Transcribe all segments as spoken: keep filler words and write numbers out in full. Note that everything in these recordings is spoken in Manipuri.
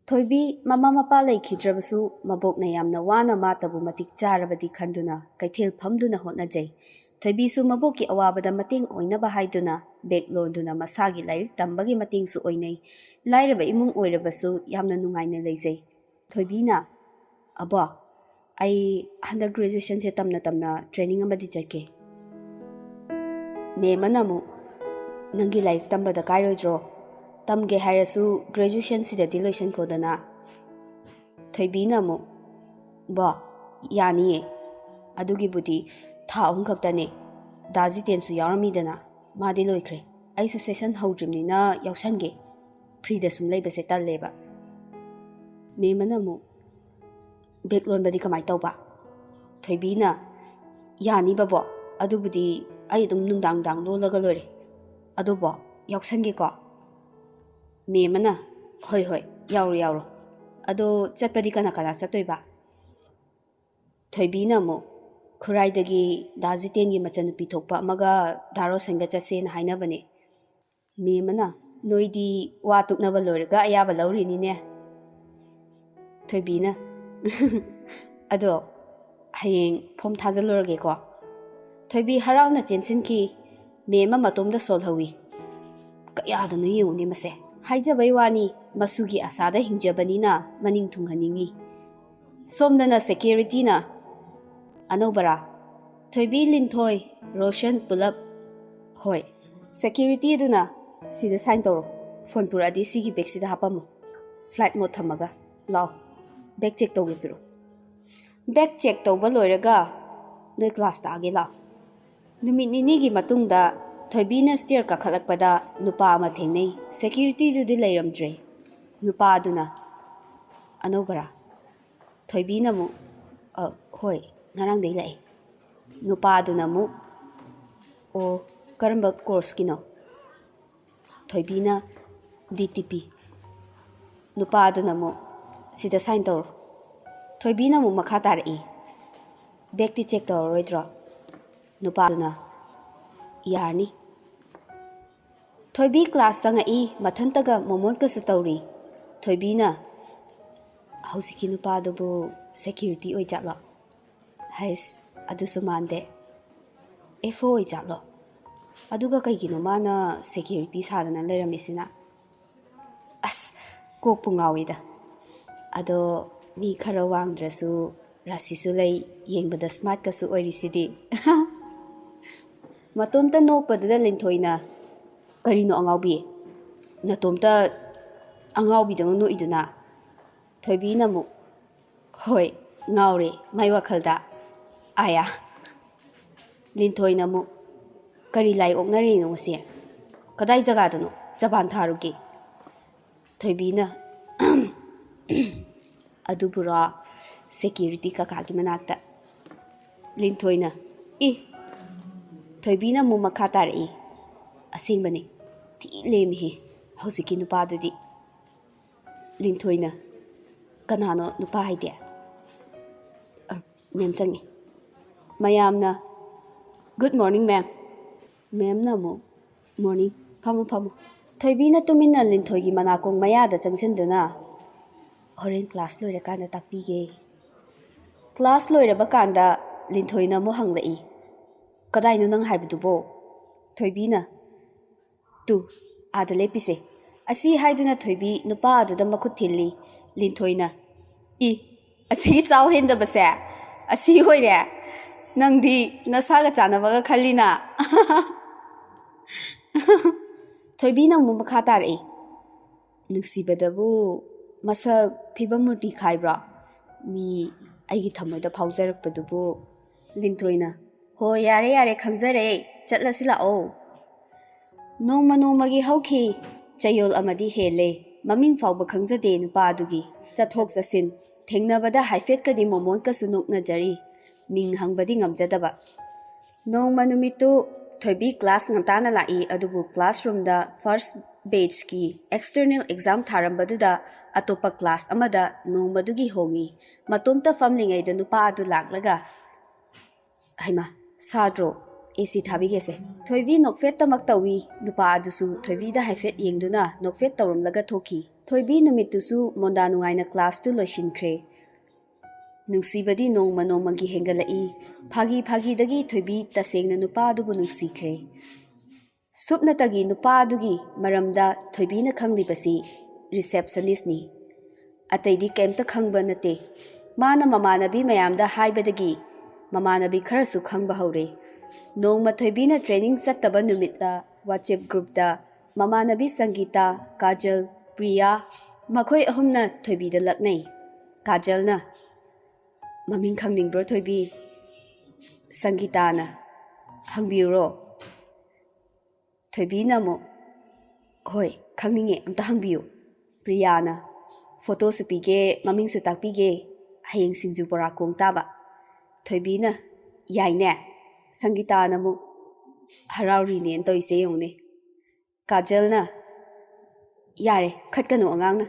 ꯊꯣꯏꯕꯤ ꯃꯃꯥ ꯃꯄꯥ ꯂꯩꯈꯤꯗ꯭ꯔꯕꯁꯨ ꯃꯕꯣꯛꯅ ꯌꯥꯝꯅ ꯋꯥꯅ ꯃꯥꯇꯕꯨ ꯃꯇꯤꯛ ꯆꯥꯔꯕꯗꯤ ꯈꯟꯗꯨꯅ ꯀꯩꯊꯦꯜ ꯐꯝꯗꯨꯅ ꯍꯣꯠꯅꯖꯩ꯫ ꯊꯣꯏꯕꯤꯁꯨ ꯃꯕꯣꯛꯀꯤ ꯑꯋꯥꯕꯗ ꯃꯇꯦꯡ ꯑꯣꯏꯅꯕ ꯍꯥꯏꯗꯨꯅ ꯕꯦꯛ ꯂꯣꯟꯗꯨꯅ ꯃꯁꯥꯒꯤ ꯂꯥꯏꯔꯤꯛ ꯇꯝꯕꯒꯤ ꯃꯇꯦꯡꯁꯨ ꯑꯣꯏꯅꯩ꯫ ꯂꯥꯏꯔꯕ ꯏꯃꯨꯡ ꯑꯣꯏꯔꯕꯁꯨ ꯌꯥꯝꯅ ꯅꯨꯡꯉꯥꯏꯅ ꯂꯩꯖꯩ꯫ ꯊꯣꯏꯕꯤꯅ, "ꯑꯕꯣ, ꯑꯩ ꯍꯟꯗꯛ ꯒ꯭ꯔꯦꯖꯨꯑꯦꯁꯟꯁꯦ ꯇꯝꯅ ꯇꯝꯅ ꯇ꯭ꯔꯦꯅꯤꯡ ꯑꯃꯗꯤ ꯆꯠꯀꯦ꯫" ꯃꯦꯝ ꯑꯃꯅ ꯑꯃꯨꯛ, "ꯅꯪꯒꯤ ꯂꯥꯏꯔꯤꯛ ꯇꯝꯕꯗ ꯀꯥꯏꯔꯣꯏꯗ꯭ꯔꯣ? ꯇꯝꯒꯦ ꯍꯥꯏꯔꯁꯨ ꯒ꯭ꯔꯦꯖꯨꯑꯦꯁꯟꯁꯤꯗꯗꯤ ꯂꯣꯏꯁꯟꯈꯣꯗꯅ꯫" ꯊꯣꯏꯕꯤꯅ ꯑꯃꯨꯛ, "ꯕꯣ, ꯌꯥꯅꯤꯌꯦ꯫ ꯑꯗꯨꯒꯤꯕꯨꯗꯤ ꯊꯥ ꯑꯍꯨꯝ ꯈꯛꯇꯅꯦ꯫ ꯗꯥ ꯖꯤꯇꯦꯟꯁꯨ ꯌꯥꯎꯔꯝꯃꯤꯗꯅ, ꯃꯥꯗꯤ ꯂꯣꯏꯈ꯭ꯔꯦ꯫ ꯑꯩꯁꯨ ꯁꯦꯁꯟ ꯍꯧꯗ꯭ꯔꯤꯕꯅꯤꯅ ꯌꯥꯎꯁꯟꯒꯦ꯫ ꯐ꯭ꯔꯤꯗ ꯁꯨꯝ ꯂꯩꯕꯁꯦ ꯇꯜꯂꯦꯕ꯫" ꯃꯦꯝ ꯑꯃꯅ ꯑꯃꯨꯛ, "ꯕꯦꯛ ꯂꯣꯟꯕꯗꯤ ꯀꯃꯥꯏꯅ ꯇꯧꯕ?" ꯊꯣꯏꯕꯤꯅ, "ꯌꯥꯅꯤꯕ ꯕꯣ, ꯑꯗꯨꯕꯨꯗꯤ ꯑꯩ ꯑꯗꯨꯝ ꯅꯨꯡꯗꯥꯡ ꯅꯨꯡꯗꯥꯡ ꯂꯣꯜꯂꯒ ꯂꯣꯏꯔꯦ꯫ ꯑꯗꯣ ꯕꯣ, ꯌꯥꯎꯁꯟꯒꯦꯀꯣ?" ꯃꯦꯝ ꯑꯃꯅ, "ꯍꯣꯏ ꯍꯣꯏ, ꯌꯥꯎꯔꯣ ꯌꯥꯎꯔꯣ꯫ ꯑꯗꯣ ꯆꯠꯄꯗꯤ ꯀꯅꯥ ꯀꯅꯥ ꯆꯠꯇꯣꯏꯕ?" ꯊꯣꯏꯕꯤꯅ ꯑꯃꯨꯛ, "ꯈꯨꯔꯥꯏꯗꯒꯤ ꯗꯥ ꯖꯤꯇꯦꯟꯒꯤ ꯃꯆꯟꯅꯨꯄꯤ ꯊꯣꯛꯄ ꯑꯃꯒ ꯗꯥ ꯔꯣꯁꯟꯒ ꯆꯠꯁꯦꯅ ꯍꯥꯏꯅꯕꯅꯦ꯫" ꯃꯦꯝ ꯑꯃꯅ, "ꯅꯣꯏꯗꯤ ꯋꯥ ꯇꯨꯛꯅꯕ ꯂꯣꯏꯔꯒ ꯑꯌꯥꯕ ꯂꯧꯔꯤꯅꯤꯅꯦ꯫" ꯊꯣꯏꯕꯤꯅ, "ꯑꯗꯣ ꯍꯌꯦꯡ ꯐꯣꯝ ꯊꯥꯖꯤꯜꯂꯨꯔꯒꯦꯀꯣ꯫" ꯊꯣꯏꯕꯤ ꯍꯔꯥꯎꯅ ꯆꯦꯟꯁꯤꯟꯈꯤ꯫ ꯃꯦꯝ ꯑꯃ ꯃꯇꯣꯝꯗ ꯁꯣꯜꯍꯧꯋꯤ꯫ ꯀꯌꯥꯗꯅꯣ ꯌꯦꯡꯉꯨꯅꯦ ꯃꯁꯦ꯫ ꯍꯥꯏꯖꯕꯩ ꯋꯥꯅꯤ, ꯃꯁꯨꯒꯤ ꯑꯁꯥꯗ ꯍꯤꯡꯖꯕꯅꯤꯅ ꯃꯅꯤꯡ ꯊꯨꯡꯍꯟꯅꯤꯡꯉꯤ꯫ ꯁꯣꯝꯗꯅ ꯁꯦꯀ꯭ꯌꯨꯔꯤꯇꯤꯅ, "ꯑꯅꯧꯕꯔꯥ?" "ꯊꯣꯏꯕꯤ, ꯂꯤꯟꯊꯣꯏ, ꯔꯣꯁꯟ ꯄꯨꯂꯞ꯫" "ꯍꯣꯏ꯫" ꯁꯦꯀ꯭ꯌꯨꯔꯤꯇꯤ ꯑꯗꯨꯅ, "ꯁꯤꯗ ꯁꯥꯏꯟ ꯇꯧꯔꯣ꯫ ꯐꯣꯟ ꯄꯨꯔꯛꯑꯗꯤ ꯁꯤꯒꯤ ꯕꯦꯛꯁꯤꯗ ꯍꯥꯞꯄꯝꯃꯣ꯫ ꯐ꯭ꯂꯥꯏꯠ ꯃꯣꯗ ꯊꯝꯃꯒ꯫ ꯂꯥꯎ, ꯕꯦꯛ ꯆꯦꯛ ꯇꯧꯒꯦ ꯄꯤꯔꯛꯑꯣ꯫ ꯕꯦꯛ ꯆꯦꯛ ꯇꯧꯕ ꯂꯣꯏꯔꯒ ꯅꯣꯏ ꯀ꯭ꯂꯥꯁ ꯇꯥꯒꯦ ꯂꯥꯎ꯫" ꯅꯨꯃꯤꯠ ꯅꯤꯅꯤꯒꯤ ꯃꯇꯨꯡꯗ ꯊꯣꯏꯕꯤꯅ ꯁ꯭ꯇꯤꯌꯔ ꯀꯥꯈꯠꯂꯛꯄꯗ ꯅꯨꯄꯥ ꯑꯃ ꯊꯦꯡꯅꯩ꯫ ꯁꯦꯀ꯭ꯌꯨꯔꯤꯇꯤꯗꯨꯗꯤ ꯂꯩꯔꯝꯗ꯭ꯔꯦ꯫ ꯅꯨꯄꯥ ꯑꯗꯨꯅ, "ꯑꯅꯧꯕꯔꯥ?" ꯊꯣꯏꯕꯤꯅ ꯑꯃꯨꯛ, "ꯑ, ꯍꯣꯏ, ꯉꯔꯥꯡꯗꯩ ꯂꯥꯛꯑꯦ꯫" ꯅꯨꯄꯥ ꯑꯗꯨꯅ ꯑꯃꯨꯛ, "ꯑꯣ, ꯀꯔꯝꯕ ꯀꯣꯔꯁꯀꯤꯅꯣ?" ꯊꯣꯏꯕꯤꯅ, "ꯗꯤ ꯇꯤ ꯄꯤ꯫" ꯅꯨꯄꯥ ꯑꯗꯨꯅ ꯑꯃꯨꯛ, "ꯁꯤꯗ ꯁꯥꯏꯟ ꯇꯧꯔꯣ꯫" ꯊꯣꯏꯕꯤꯅ ꯑꯃꯨꯛ ꯃꯈꯥ ꯇꯥꯔꯛꯏ, "ꯕꯦꯛꯇꯤ ꯆꯦꯛ ꯇꯧꯔꯔꯣꯏꯗ꯭ꯔꯣ?" ꯅꯨꯄꯥꯗꯨꯅ, "ꯌꯥꯔꯅꯤ꯫" ꯊꯣꯏꯕꯤ ꯀ꯭ꯂꯥꯁ ꯆꯪꯉꯛꯏ, ꯃꯊꯟꯇꯒ ꯃꯣꯃꯣꯟꯀꯁꯨ ꯇꯧꯔꯤ꯫ ꯊꯣꯏꯕꯤꯅ, "ꯍꯧꯖꯤꯛꯀꯤ ꯅꯨꯄꯥꯗꯨꯕꯨ ꯁꯦꯀ꯭ꯌꯨꯔꯤꯇꯤ ꯑꯣꯏꯖꯥꯠꯂꯣ?" "ꯍꯩꯁ, ꯑꯗꯨꯁꯨ ꯃꯥꯟꯗꯦ꯫ F O ꯑꯣꯏꯖꯥꯠꯂꯣ? ꯑꯗꯨꯒ ꯀꯩꯒꯤꯅꯣ ꯃꯥꯅ ꯁꯦꯀ꯭ꯌꯨꯔꯤꯇꯤ ꯁꯥꯗꯅ ꯂꯩꯔꯝꯃꯤꯁꯤꯅ? ꯑꯁ, ꯀꯣꯛꯄꯨ ꯉꯥꯎꯏꯗ꯫ ꯑꯗꯣ ꯃꯤ ꯈꯔ ꯋꯥꯡꯗ꯭ꯔꯁꯨ ꯔꯥꯁꯤꯁꯨ ꯂꯩ, ꯌꯦꯡꯕꯗ ꯁ꯭ꯃꯥꯔꯠꯀꯁꯨ ꯑꯣꯏꯔꯤꯁꯤꯗꯤ꯫" ꯃꯇꯣꯝꯇ ꯅꯣꯛꯄꯗꯨꯗ ꯂꯤꯟꯊꯣꯏꯅ, "ꯀꯔꯤꯅꯣ ꯑꯉꯥꯎꯕꯤ? ꯅꯇꯣꯝꯇ ꯑꯉꯥꯎꯕꯤꯗꯧꯅ ꯅꯣꯛꯏꯗꯨꯅ?" ꯊꯣꯏꯕꯤꯅ ꯑꯃꯨꯛ, "ꯍꯣꯏ, ꯉꯥꯎꯔꯦ ꯃꯥꯏ ꯋꯥꯈꯜꯗ꯫ ꯑꯥꯌꯥ꯫" ꯂꯤꯟꯊꯣꯏꯅ ꯑꯃꯨꯛ, "ꯀꯔꯤ ꯂꯥꯏ ꯑꯣꯛꯅꯔꯤꯅꯣ ꯉꯁꯤ? ꯀꯗꯥꯏ ꯖꯒꯥꯗꯅꯣ? ꯆꯕꯥꯟ ꯊꯥꯔꯨꯒꯦ꯫" ꯊꯣꯏꯕꯤꯅ, "ꯑꯗꯨꯕꯨꯔꯣ, ꯁꯦꯀ꯭ꯌꯨꯔꯤꯇꯤ ꯀꯀꯥꯒꯤ ꯃꯅꯥꯛꯇ꯫" ꯂꯤꯟꯊꯣꯏꯅ, "ꯏ!" ꯊꯣꯏꯕꯤꯅ ꯑꯃꯨꯛ ꯃꯈꯥ ꯇꯥꯔꯛꯏ, "ꯑꯁꯦꯡꯕꯅꯤ, ꯊꯤ ꯂꯦꯝꯃꯤꯍꯦ ꯍꯧꯖꯤꯛꯀꯤ ꯅꯨꯄꯥꯗꯨꯗꯤ꯫" ꯂꯤꯟꯊꯣꯏꯅ, "ꯀꯅꯥꯅꯣ ꯅꯨꯄꯥ ꯍꯥꯏꯗꯤ?" "ꯑ, ꯃꯦꯝ ꯆꯪꯉꯤ꯫" ꯃꯌꯥꯝꯅ, "Good morning, ma'am꯫" ꯃꯦꯝꯅ ꯑꯃꯨꯛ, "Morning, ꯐꯝꯃꯨ, ꯐꯝꯃꯨ꯫" ꯊꯣꯏꯕꯤꯅ ꯇꯨꯃꯤꯟꯅ ꯂꯤꯟꯊꯣꯏꯒꯤ ꯃꯅꯥꯀꯣꯡ ꯃꯌꯥꯗ ꯆꯪꯁꯤꯟꯗꯨꯅ, "ꯍꯣꯔꯦꯟ ꯀ꯭ꯂꯥꯁ ꯂꯣꯏꯔꯀꯥꯟꯗ ꯇꯥꯛꯄꯤꯒꯦ꯫" ꯀ꯭ꯂꯥꯁ ꯂꯣꯏꯔꯕ ꯀꯥꯟꯗ ꯂꯤꯟꯊꯣꯏꯅ ꯑꯃꯨꯛ ꯍꯪꯂꯛꯏ, "ꯀꯗꯥꯏꯅꯣ ꯅꯪ ꯍꯥꯏꯕꯗꯨꯕꯣ?" ꯊꯣꯏꯕꯤꯅ, "ꯇꯨ, ꯑꯥꯗ ꯂꯦꯞꯄꯤꯁꯦ꯫" ꯑꯁꯤ ꯍꯥꯏꯗꯨꯅ ꯊꯣꯏꯕꯤ ꯅꯨꯄꯥ ꯑꯗꯨꯗ ꯃꯈꯨꯠ ꯊꯤꯜꯂꯤ꯫ ꯂꯤꯟꯊꯣꯏꯅ, "ꯏ, ꯑꯁꯤꯒꯤ ꯆꯥꯎ ꯍꯦꯟꯗꯕꯁꯦ ꯑꯁꯤ ꯑꯣꯏꯔꯦ꯫ ꯅꯪꯗꯤ ꯅꯁꯥꯒ ꯆꯥꯟꯅꯕꯒ ꯈꯜꯂꯤꯅ꯫" ꯊꯣꯏꯕꯤꯅ ꯑꯃꯨꯛ ꯃꯈꯥ ꯇꯥꯔꯛꯏ, "ꯅꯨꯡꯁꯤꯕꯗꯕꯨ ꯃꯁꯛ ꯐꯤꯕꯝ ꯃꯨꯔꯇꯤ ꯈꯥꯏꯕ꯭ꯔꯣ? ꯃꯤ ꯑꯩꯒꯤ ꯊꯃꯣꯏꯗ ꯐꯥꯎꯖꯔꯛꯄꯗꯨꯕꯨ꯫" ꯂꯤꯟꯊꯣꯏꯅ, "ꯍꯣ, ꯌꯥꯔꯦ, ꯌꯥꯔꯦ, ꯈꯪꯖꯔꯦ, ꯆꯠꯂꯁꯤ ꯂꯥꯛꯑꯣ꯫" ꯅꯣꯡꯃ ꯅꯣꯡꯃꯒꯤ ꯍꯧꯈꯤ꯫ ꯆꯌꯣꯜ ꯑꯃꯗꯤ ꯍꯦꯜꯂꯦ꯫ ꯃꯃꯤꯡ ꯐꯥꯎꯕ ꯈꯪꯖꯗꯦ ꯅꯨꯄꯥ ꯑꯗꯨꯒꯤ꯫ ꯆꯠꯊꯣꯛ ꯆꯠꯁꯤꯟ, ꯊꯦꯡꯅꯕꯗ ꯍꯥꯏꯐꯦꯠꯀꯗꯤ ꯃꯣꯃꯣꯟꯀꯁꯨ ꯅꯣꯛꯅꯖꯔꯤ꯫ ꯃꯤꯡ ꯍꯪꯕꯗꯤ ꯉꯝꯖꯗꯕ꯫ ꯅꯣꯡꯃ ꯅꯨꯃꯤꯠꯇꯨ ꯊꯣꯏꯕꯤ ꯀ꯭ꯂꯥꯁ ꯉꯟꯇꯥꯅ ꯂꯥꯛꯏ, ꯑꯗꯨꯕꯨ ꯀ꯭ꯂꯥꯁꯔꯨꯝꯗ ꯐꯥꯔꯁ ꯕꯦꯆꯀꯤ ꯑꯦꯛꯁꯇꯔꯅꯦꯜ ꯑꯦꯛꯖꯥꯝ ꯊꯥꯔꯝꯕꯗꯨꯗ ꯑꯇꯣꯞꯄ ꯀ꯭ꯂꯥꯁ ꯑꯃꯗ ꯅꯣꯡꯃꯗꯨꯒꯤ ꯍꯣꯡꯉꯤ꯫ ꯃꯇꯣꯝꯇ ꯐꯝꯂꯤꯉꯩꯗ ꯅꯨꯄꯥ ꯑꯗꯨ ꯂꯥꯛꯂꯒ, "ꯍꯩꯃꯥ, ꯁꯥꯗ꯭ꯔꯣ? ꯑꯦ ꯁꯤ ꯊꯥꯕꯤꯒꯦꯁꯦ꯫" ꯊꯣꯏꯕꯤ ꯅꯣꯛꯐꯦꯠꯇꯃꯛ ꯇꯧꯏ꯫ ꯅꯨꯄꯥ ꯑꯗꯨꯁꯨ ꯊꯣꯏꯕꯤꯗ ꯍꯥꯏꯐꯦꯠ ꯌꯦꯡꯗꯨꯅ ꯅꯣꯛꯐꯦꯠ ꯇꯧꯔꯝꯂꯒ ꯊꯣꯛꯈꯤ꯫ ꯊꯣꯏꯕꯤ ꯅꯨꯃꯤꯠꯇꯨꯁꯨ ꯃꯣꯟꯗꯥ ꯅꯨꯡꯉꯥꯏꯅ ꯀ꯭ꯂꯥꯁꯇꯨ ꯂꯣꯏꯁꯤꯟꯈ꯭ꯔꯦ꯫ ꯅꯨꯡꯁꯤꯕꯗꯤ ꯅꯣꯡꯃ ꯅꯣꯡꯃꯒꯤ ꯍꯦꯟꯒꯠꯂꯛꯏ꯫ ꯐꯥꯒꯤ ꯐꯥꯒꯤꯗꯒꯤ ꯊꯣꯏꯕꯤ ꯇꯁꯦꯡꯅ ꯅꯨꯄꯥ ꯑꯗꯨꯕꯨ ꯅꯨꯡꯁꯤꯈ꯭ꯔꯦ꯫ ꯁꯨꯞꯅꯇꯒꯤ ꯅꯨꯄꯥ ꯑꯗꯨꯒꯤ ꯃꯔꯝꯗ ꯊꯣꯏꯕꯤꯅ ꯈꯪꯂꯤꯕꯁꯤ receptionistꯅꯤ꯫ ꯑꯇꯩꯗꯤ ꯀꯩꯝꯇ ꯈꯪꯕ ꯅꯠꯇꯦ꯫ ꯃꯥꯅ ꯃꯃꯥꯟꯅꯕꯤ ꯃꯌꯥꯝꯗ ꯍꯥꯏꯕꯗꯒꯤ ꯃꯃꯥꯟꯅꯕꯤ ꯈꯔꯁꯨ ꯈꯪꯕ ꯍꯧꯔꯦ꯫ ꯅꯣꯡꯃ ꯊꯣꯏꯕꯤꯅ training ꯆꯠꯇꯕ ꯅꯨꯃꯤꯠꯇ WhatsApp groupꯇ ꯃꯃꯥꯟꯅꯕꯤ ꯁꯪꯒꯤꯇꯥ, ꯀꯥꯖꯜ, ꯄ꯭ꯔꯤꯌꯥ, ꯃꯈꯣꯏ ꯑꯍꯨꯝꯅ ꯊꯣꯏꯕꯤꯗ ꯂꯛꯅꯩ꯫ ꯀꯥꯖꯜꯅ, "ꯃꯃꯤꯡ ꯈꯪꯅꯤꯡꯕ꯭ꯔꯣ ꯊꯣꯏꯕꯤ?" ꯁꯪꯒꯤꯇꯥꯅ, "ꯍꯪꯕꯤꯌꯨꯔꯣ?" ꯊꯣꯏꯕꯤꯅ ꯑꯃꯨꯛ, "ꯍꯣꯏ, ꯈꯪꯅꯤꯡꯉꯦ, ꯑꯝꯇ ꯍꯪꯕꯤꯌꯨ꯫" ꯄ꯭ꯔꯤꯌꯥꯅ, "ꯐꯣꯇꯣꯁꯨ ꯄꯤꯒꯦ, ꯃꯃꯤꯡꯁꯨ ꯇꯥꯛꯄꯤꯒꯦ, ꯍꯌꯦꯡ ꯁꯤꯡꯖꯨ ꯕꯣꯔꯥ ꯀꯣꯡ ꯇꯥꯕ꯫" ꯊꯣꯏꯕꯤꯅ, "ꯌꯥꯏꯅꯦ꯫" ꯁꯪꯒꯤꯇꯥꯅ ꯑꯃꯨꯛ, "ꯍꯔꯥꯎꯔꯤꯅꯦꯅ ꯇꯧꯔꯤꯁꯦ ꯌꯦꯡꯉꯨꯅꯦ꯫" ꯀꯥꯖꯜꯅ, "ꯌꯥꯔꯦ, ꯈꯠꯀꯅꯨ ꯑꯉꯥꯡꯅ꯫"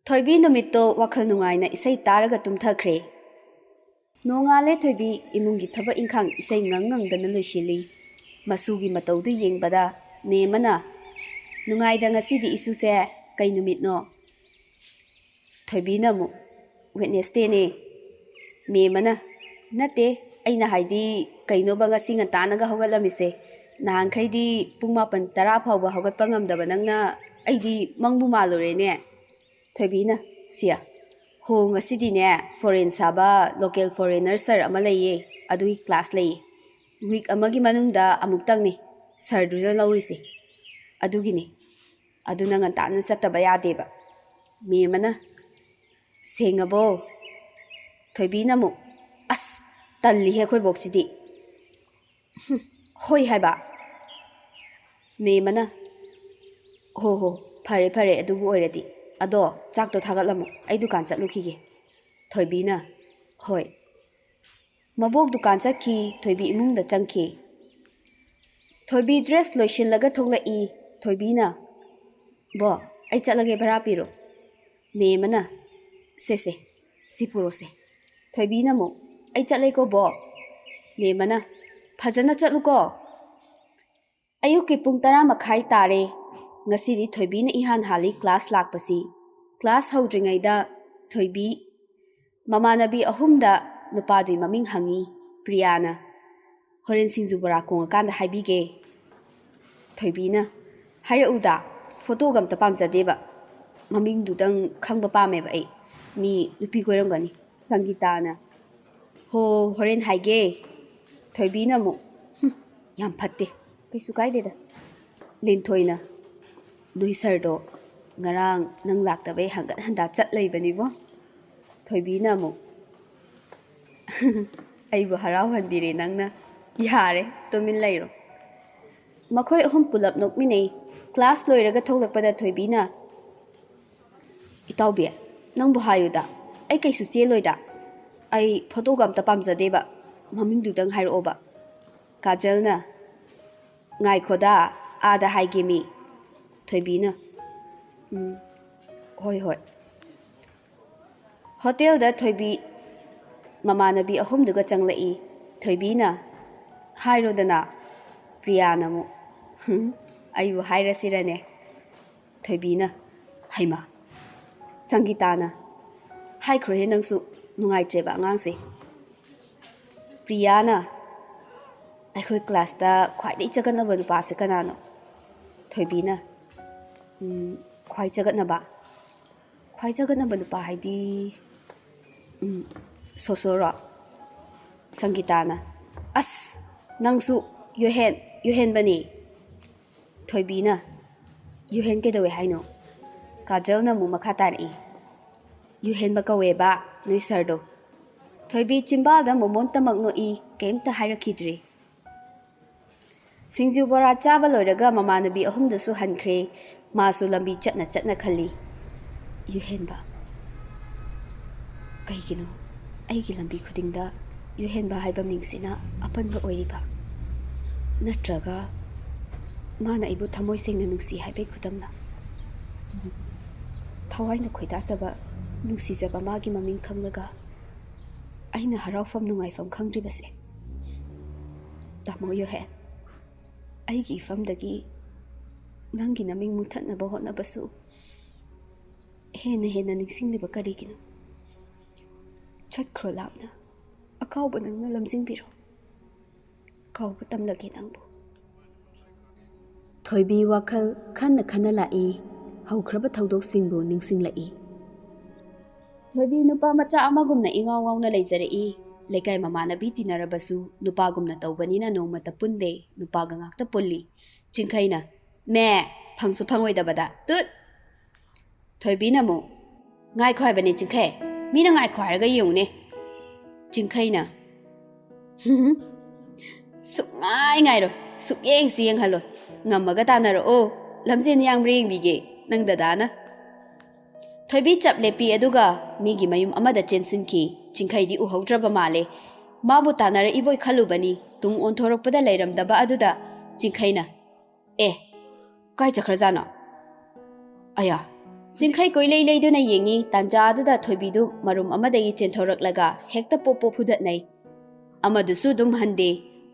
ꯊꯣꯏꯕꯤ ꯅꯨꯃꯤꯠꯇꯣ ꯋꯥꯈꯜ ꯅꯨꯡꯉꯥꯏꯅ ꯏꯁꯩ ꯇꯥꯔꯒ ꯇꯨꯝꯊꯈ꯭ꯔꯦ꯫ ꯅꯣꯡꯉꯥꯜꯂꯦ ꯊꯣꯏꯕꯤ ꯏꯃꯨꯡꯒꯤ ꯊꯕꯛ ꯏꯪꯈꯥꯡ ꯏꯁꯩ ꯉꯪ ꯉꯪꯗꯅ ꯂꯣꯏꯁꯤꯜꯂꯤ꯫ ꯃꯁꯨꯒꯤ ꯃꯇꯧꯗꯨ ꯌꯦꯡꯕꯗ ꯃꯦꯝꯃꯅ, "ꯅꯨꯡꯉꯥꯏꯗ ꯉꯁꯤꯗꯤ ꯏꯁꯨꯁꯦ, ꯀꯩ ꯅꯨꯃꯤꯠꯅꯣ?" ꯊꯣꯏꯕꯤꯅ ꯑꯃꯨꯛ, "Wednesdayꯅꯦ꯫" ꯃꯦꯝꯃꯅ, "ꯅꯠꯇꯦ, ꯑꯩꯅ ꯍꯥꯏꯗꯤ ꯀꯩꯅꯣꯕ ꯉꯁꯤ ꯉꯟꯇꯥꯅꯒ ꯍꯧꯒꯠꯂꯝꯃꯤꯁꯦ? ꯅꯍꯥꯟꯈꯩꯗꯤ ꯄꯨꯡ ꯃꯥꯄꯟ ꯇꯔꯥ ꯐꯥꯎꯕ ꯍꯧꯒꯠꯄ ꯉꯝꯗꯕ ꯅꯪꯅ ꯑꯩꯗꯤ ꯃꯪꯕꯨ ꯃꯥꯜꯂꯨꯔꯦꯅꯦ꯫" ꯊꯣꯏꯕꯤꯅ, "ꯁꯤꯌꯥ, ꯍꯣ, ꯉꯁꯤꯗꯤꯅꯦ foreign ꯁꯥꯕ local foreigner sir ꯑꯃ ꯂꯩꯌꯦ, ꯑꯗꯨꯒꯤ class ꯂꯩꯌꯦ꯫ Week ꯑꯃꯒꯤ ꯃꯅꯨꯡꯗ ꯑꯃꯨꯛꯇꯪꯅꯤ sirꯗꯨꯅ ꯂꯧꯔꯤꯁꯦ꯫ ꯑꯗꯨꯒꯤꯅꯤ꯫ ꯑꯗꯨꯅ ꯉꯟꯇꯥꯅ ꯆꯠꯇꯕ ꯌꯥꯗꯦꯕ꯫" ꯃꯦꯝꯃꯅ, "ꯁꯦꯡꯉꯕꯣ?" ꯊꯣꯏꯕꯤꯅ ꯑꯃꯨꯛ, "ꯑꯁ, ꯇꯜꯂꯤꯍꯦ ꯑꯩꯈꯣꯏ ꯕꯣꯛꯁꯤꯗꯤ꯫" "ꯍꯨꯝ, ꯍꯣꯏ ꯍꯥꯏꯕ?" ꯃꯦꯝꯃꯅ, "ꯍꯣ ꯍꯣ, ꯐꯔꯦ ꯐꯔꯦ, ꯑꯗꯨꯕꯨ ꯑꯣꯏꯔꯗꯤ꯫ ꯑꯗꯣ ꯆꯥꯛꯇꯣ ꯊꯥꯒꯠꯂꯝꯃꯣ, ꯑꯩ ꯗꯨꯀꯥꯟ ꯆꯠꯂꯨꯈꯤꯒꯦ꯫" ꯊꯣꯏꯕꯤꯅ, "ꯍꯣꯏ꯫" ꯃꯕꯣꯛ ꯗꯨꯀꯥꯟ ꯆꯠꯈꯤ, ꯊꯣꯏꯕꯤ ꯏꯃꯨꯡꯗ ꯆꯪꯈꯤ꯫ ꯊꯣꯏꯕꯤ dress ꯂꯣꯏꯁꯤꯜꯂꯒ ꯊꯣꯛꯂꯛꯏ꯫ ꯊꯣꯏꯕꯤꯅ, "ꯕꯣ, ꯑꯩ ꯆꯠꯂꯒꯦ, ꯚꯔꯥ ꯄꯤꯔꯣ꯫" ꯃꯦꯝꯃꯅ, "ꯁꯦ ꯁꯦ, ꯁꯤ ꯄꯨꯔꯣꯁꯦ꯫" ꯊꯣꯏꯕꯤꯅ ꯑꯃꯨꯛ, "ꯑꯩ ꯆꯠꯂꯦꯀꯣ ꯕꯣ꯫" ꯃꯦꯝꯃꯅ, "ꯐꯖꯅ ꯆꯠꯂꯨꯀꯣ꯫" ꯑꯌꯨꯛꯀꯤ ꯄꯨꯡ ꯇꯔꯥ ꯃꯈꯥꯏ ꯇꯥꯔꯦ꯫ ꯉꯁꯤꯗꯤ ꯊꯣꯏꯕꯤꯅ ꯏꯍꯥꯟ ꯍꯥꯜꯂꯤ ꯀ꯭ꯂꯥꯁ ꯂꯥꯛꯄꯁꯤ꯫ ꯀ꯭ꯂꯥꯁ ꯍꯧꯗ꯭ꯔꯤꯉꯩꯗ ꯊꯣꯏꯕꯤ ꯃꯃꯥꯟꯅꯕꯤ ꯑꯍꯨꯝꯗ ꯅꯨꯄꯥꯗꯨꯒꯤ ꯃꯃꯤꯡ ꯍꯪꯉꯤ ꯄ꯭ꯔꯤꯌꯥꯅ꯫ "ꯍꯣꯔꯦꯟ ꯁꯤꯡꯖꯨ ꯕꯣꯔꯥ ꯀꯣꯡꯉꯀꯥꯟꯗ ꯍꯥꯏꯕꯤꯒꯦ꯫" ꯊꯣꯏꯕꯤꯅ, "ꯍꯥꯏꯔꯛꯎꯗ, ꯐꯣꯇꯣꯒ ꯑꯝꯇ ꯄꯥꯝꯖꯗꯦꯕ, ꯃꯃꯤꯡꯗꯨꯗꯪ ꯈꯪꯕ ꯄꯥꯝꯃꯦꯕ ꯑꯩ, ꯃꯤ ꯅꯨꯄꯤ ꯀꯣꯏꯔꯝꯒꯅꯤ꯫" ꯁꯪꯒꯤꯇꯥꯅ, "ꯍꯣ, ꯍꯣꯔꯦꯟ ꯍꯥꯏꯒꯦ꯫" ꯊꯣꯏꯕꯤꯅ ꯑꯃꯨꯛ, "ꯍꯨꯝ, ꯌꯥꯝ ꯐꯠꯇꯦ, ꯀꯩꯁꯨ ꯀꯥꯏꯗꯦꯗ꯫" ꯂꯤꯟꯊꯣꯏꯅ, "ꯅꯣꯏ ꯁꯔꯗꯣ ꯉꯔꯥꯡ ꯅꯪ ꯂꯥꯛꯇꯕꯩ ꯍꯟꯒꯠ ꯍꯟꯗ ꯆꯠ ꯂꯩꯕꯅꯤꯕꯣ꯫" ꯊꯣꯏꯕꯤꯅ ꯑꯃꯨꯛ, "ꯑꯩꯕꯨ ꯍꯔꯥꯎꯍꯟꯕꯤꯔꯦ ꯅꯪꯅ, ꯌꯥꯔꯦ, ꯇꯨꯃꯤꯟ ꯂꯩꯔꯣ꯫" ꯃꯈꯣꯏ ꯑꯍꯨꯝ ꯄꯨꯂꯞ ꯅꯣꯛꯃꯤꯟꯅꯩ꯫ ꯀ꯭ꯂꯥꯁ ꯂꯣꯏꯔꯒ ꯊꯣꯛꯂꯛꯄꯗ ꯊꯣꯏꯕꯤꯅ, "ꯏꯇꯥꯎꯕꯤ, ꯅꯪꯕꯨ ꯍꯥꯏꯌꯨꯗ, ꯑꯩ ꯀꯩꯁꯨ ꯆꯦꯜꯂꯣꯏꯗ, ꯑꯩ ꯐꯣꯇꯣꯒ ꯑꯝꯇ ꯄꯥꯝꯖꯗꯦꯕ, ꯃꯃꯤꯡꯗꯨꯗꯪ ꯍꯥꯏꯔꯛꯑꯣꯕ꯫" ꯀꯥꯖꯜꯅ, "ꯉꯥꯏꯈꯣꯗ, ꯑꯥꯗ ꯍꯥꯏꯒꯦ ꯃꯤ꯫" ꯊꯣꯏꯕꯤꯅ, "ꯎꯝ, ꯍꯣꯏ ꯍꯣꯏ꯫" ꯍꯣꯇꯦꯜꯗ ꯊꯣꯏꯕꯤ ꯃꯃꯥꯟꯅꯕꯤ ꯑꯍꯨꯝꯗꯨꯒ ꯆꯪꯂꯛꯏ꯫ ꯊꯣꯏꯕꯤꯅ, "ꯍꯥꯏꯔꯣꯗꯅ꯫" ꯄ꯭ꯔꯤꯌꯥꯅ ꯑꯃꯨꯛ, "ꯍꯨꯝ, ꯑꯩꯕꯨ ꯍꯥꯏꯔꯁꯤꯔꯅꯦ?" ꯊꯣꯏꯕꯤꯅ, "ꯍꯩꯃꯥ꯫" ꯁꯪꯒꯤꯇꯥꯅ, "ꯍꯥꯏꯈ꯭ꯔꯣꯍꯦ ꯅꯪꯁꯨ, ꯅꯨꯡꯉꯥꯏꯇ꯭ꯔꯦꯕ ꯑꯉꯥꯡꯁꯦ꯫" ꯄ꯭ꯔꯤꯌꯥꯅ, "ꯑꯩꯈꯣꯏ ꯀ꯭ꯂꯥꯁꯇ ꯈ꯭ꯋꯥꯏꯗꯒꯤ ꯆꯒꯠꯅꯕ ꯅꯨꯄꯥꯁꯦ ꯀꯅꯥꯅꯣ?" ꯊꯣꯏꯕꯤꯅ, "ꯎꯝ, ꯈ꯭ꯋꯥꯏ ꯆꯒꯠꯅꯕ? ꯈ꯭ꯋꯥꯏ ꯆꯒꯠꯅꯕ ꯅꯨꯄꯥ ꯍꯥꯏꯗꯤ, ꯎꯝ, ꯁꯣꯁꯣꯔꯣ?" ꯁꯪꯒꯤꯇꯥꯅ, "ꯑꯁ, ꯅꯪꯁꯨ ꯌꯨꯍꯦꯟ, ꯌꯨꯍꯦꯟꯕꯅꯤ꯫" ꯊꯣꯏꯕꯤꯅ, "ꯌꯨꯍꯦꯟ ꯀꯩꯗꯧꯋꯦ ꯍꯥꯏꯅꯣ?" ꯀꯥꯖꯜꯅ ꯑꯃꯨꯛ ꯃꯈꯥ ꯇꯥꯔꯛꯏ, "ꯌꯨꯍꯦꯟꯕ ꯀꯧꯋꯦꯕ ꯅꯣꯏ ꯁꯥꯔꯗꯣ꯫" ꯊꯣꯏꯕꯤ ꯆꯤꯝꯕꯥꯜꯗ ꯃꯣꯃꯣꯟꯇꯃꯛ ꯅꯣꯛꯏ, ꯀꯩꯝꯇ ꯍꯥꯏꯔꯛꯈꯤꯗ꯭ꯔꯦ꯫ ꯁꯤꯡꯖꯨ ꯕꯣꯔꯥ ꯆꯥꯕ ꯂꯣꯏꯔꯒ ꯃꯃꯥꯟꯅꯕꯤ ꯑꯍꯨꯝꯗꯨꯁꯨ ꯍꯟꯈ꯭ꯔꯦ꯫ ꯃꯥꯁꯨ ꯂꯝꯕꯤ ꯆꯠꯅ ꯆꯠꯅ ꯈꯜꯂꯤ, "ꯌꯨꯍꯦꯟꯕ, ꯀꯩꯒꯤꯅꯣ ꯑꯩꯒꯤ ꯂꯝꯕꯤ ꯈꯨꯗꯤꯡꯗ ꯌꯨꯍꯦꯟꯕ ꯍꯥꯏꯕ ꯃꯤꯡꯁꯤꯅ ꯑꯄꯟꯕ ꯑꯣꯏꯔꯤꯕ? ꯅꯠꯇ꯭ꯔꯒ ꯃꯥꯅ ꯑꯩꯕꯨ ꯊꯃꯣꯏ ꯁꯦꯡꯅ ꯅꯨꯡꯁꯤ ꯍꯥꯏꯕꯒꯤ ꯈꯨꯗꯝꯂ? ꯊꯋꯥꯏꯅ ꯈꯣꯏꯗꯥꯖꯕ, ꯅꯨꯡꯁꯤꯖꯕ ꯃꯥꯒꯤ ꯃꯃꯤꯡ ꯈꯪꯂꯒ ꯑꯩꯅ ꯍꯔꯥꯎꯐꯝ ꯅꯨꯡꯉꯥꯏꯐꯝ ꯈꯪꯗ꯭ꯔꯤꯕꯁꯦ? ꯇꯥꯃꯣ ꯌꯨꯍꯦꯟ, ꯑꯩꯒꯤ ꯏꯐꯝꯗꯒꯤ ꯅꯪꯒꯤ ꯅꯃꯤꯡ ꯃꯨꯊꯠꯅꯕ ꯍꯣꯠꯅꯕꯁꯨ ꯍꯦꯟꯅ ꯍꯦꯟꯅ ꯅꯤꯡꯁꯤꯡꯂꯤꯕ ꯀꯔꯤꯒꯤꯅꯣ? ꯆꯠꯈ꯭ꯔꯣ ꯂꯥꯞꯅ꯫ ꯑꯀꯥꯎꯕ ꯅꯪꯅ ꯂꯝꯖꯤꯡꯕꯤꯔꯣ꯫ ꯀꯥꯎꯕ ꯇꯝꯂꯒꯦ ꯅꯪꯕꯨ꯫ ꯊꯣꯏꯕꯤ ꯋꯥꯈꯜ ꯈꯟꯅ ꯈꯟꯅ ꯂꯥꯛꯏ꯫ ꯍꯧꯈ꯭ꯔꯕ ꯊꯧꯗꯣꯛꯁꯤꯡꯕꯨ ꯅꯤꯡꯁꯤꯡꯂꯛꯏ꯫ ꯊꯣꯏꯕꯤ ꯅꯨꯄꯥ ꯃꯆꯥ ꯑꯃꯒꯨꯝꯅ ꯏꯉꯥꯎ ꯉꯥꯎꯅ ꯂꯩꯖꯔꯛꯏ꯫ ꯂꯩꯀꯥꯏ ꯃꯃꯥꯟꯅꯕꯤ ꯇꯤꯟꯅꯔꯕꯁꯨ ꯅꯨꯄꯥꯒꯨꯝꯅ ꯇꯧꯕꯅꯤꯅ ꯅꯣꯡꯃꯇ ꯄꯨꯟꯗꯦ꯫ ꯅꯨꯄꯥꯒ ꯉꯥꯛꯇ ꯄꯨꯜꯂꯤ꯫ ꯆꯤꯡꯈꯩꯅ, "ꯃꯦ, ꯐꯪꯁꯨ ꯐꯪꯉꯣꯏꯗꯕꯗ, ꯇꯨꯠ!" ꯊꯣꯏꯕꯤꯅ ꯑꯃꯨꯛ, "ꯉꯥꯏꯈꯣ ꯍꯥꯏꯕꯅꯦ ꯆꯤꯡꯈꯩ, ꯃꯤꯅ ꯉꯥꯏꯈꯣ ꯍꯥꯏꯔꯒ ꯌꯦꯡꯉꯨꯅꯦ꯫" ꯆꯤꯡꯈꯩꯅ, "ꯁꯨꯛꯉꯥꯏ ꯉꯥꯏꯔꯣꯏ, ꯁꯨꯛꯌꯦꯡꯁꯨ ꯌꯦꯡꯍꯜꯂꯣꯏ꯫ ꯉꯝꯃꯒ ꯇꯥꯟꯅꯔꯛꯑꯣ, ꯂꯝꯖꯦꯟ ꯌꯥꯡꯕ꯭ꯔꯥ ꯌꯦꯡꯕꯤꯒꯦ ꯅꯪ ꯗꯗꯥꯅ꯫" ꯊꯣꯏꯕꯤ ꯆꯞ ꯂꯦꯞꯄꯤ, ꯑꯗꯨꯒ ꯃꯤꯒꯤ ꯃꯌꯨꯝ ꯑꯃꯗ ꯆꯦꯟꯁꯤꯟꯈꯤ꯫ ꯆꯤꯡꯈꯩꯗꯤ ꯎꯍꯧꯗ꯭ꯔꯕ ꯃꯥꯜꯂꯦ꯫ ꯃꯥꯕꯨ ꯇꯥꯟꯅꯔꯛꯏꯕꯣꯏ ꯈꯜꯂꯨꯕꯅꯤ꯫ ꯇꯨꯡ ꯑꯣꯟꯊꯣꯔꯛꯄꯗ ꯂꯩꯔꯝꯗꯕ ꯑꯗꯨꯗ ꯆꯤꯡꯈꯩꯅ, "ꯑꯦ, ꯀꯥꯏ ꯆꯠꯈ꯭ꯔꯖꯥꯠꯅꯣ? ꯑꯌꯥ!" ꯆꯤꯡꯈꯩ ꯀꯣꯏꯂꯩ ꯂꯩꯗꯨꯅ ꯌꯦꯡꯉꯤ꯫ ꯇꯥꯟꯖꯥ ꯑꯗꯨꯗ ꯊꯣꯏꯕꯤꯗꯨ ꯃꯔꯨꯝ ꯑꯃꯗꯒꯤ ꯆꯦꯟꯊꯣꯔꯛꯂꯒ ꯍꯦꯛꯇ ꯄꯣꯞ ꯄꯣꯞ ꯐꯨꯗꯠꯅꯩ꯫ ꯑꯃꯗꯨꯁꯨ ꯑꯗꯨꯝ ꯍꯟꯗꯦ,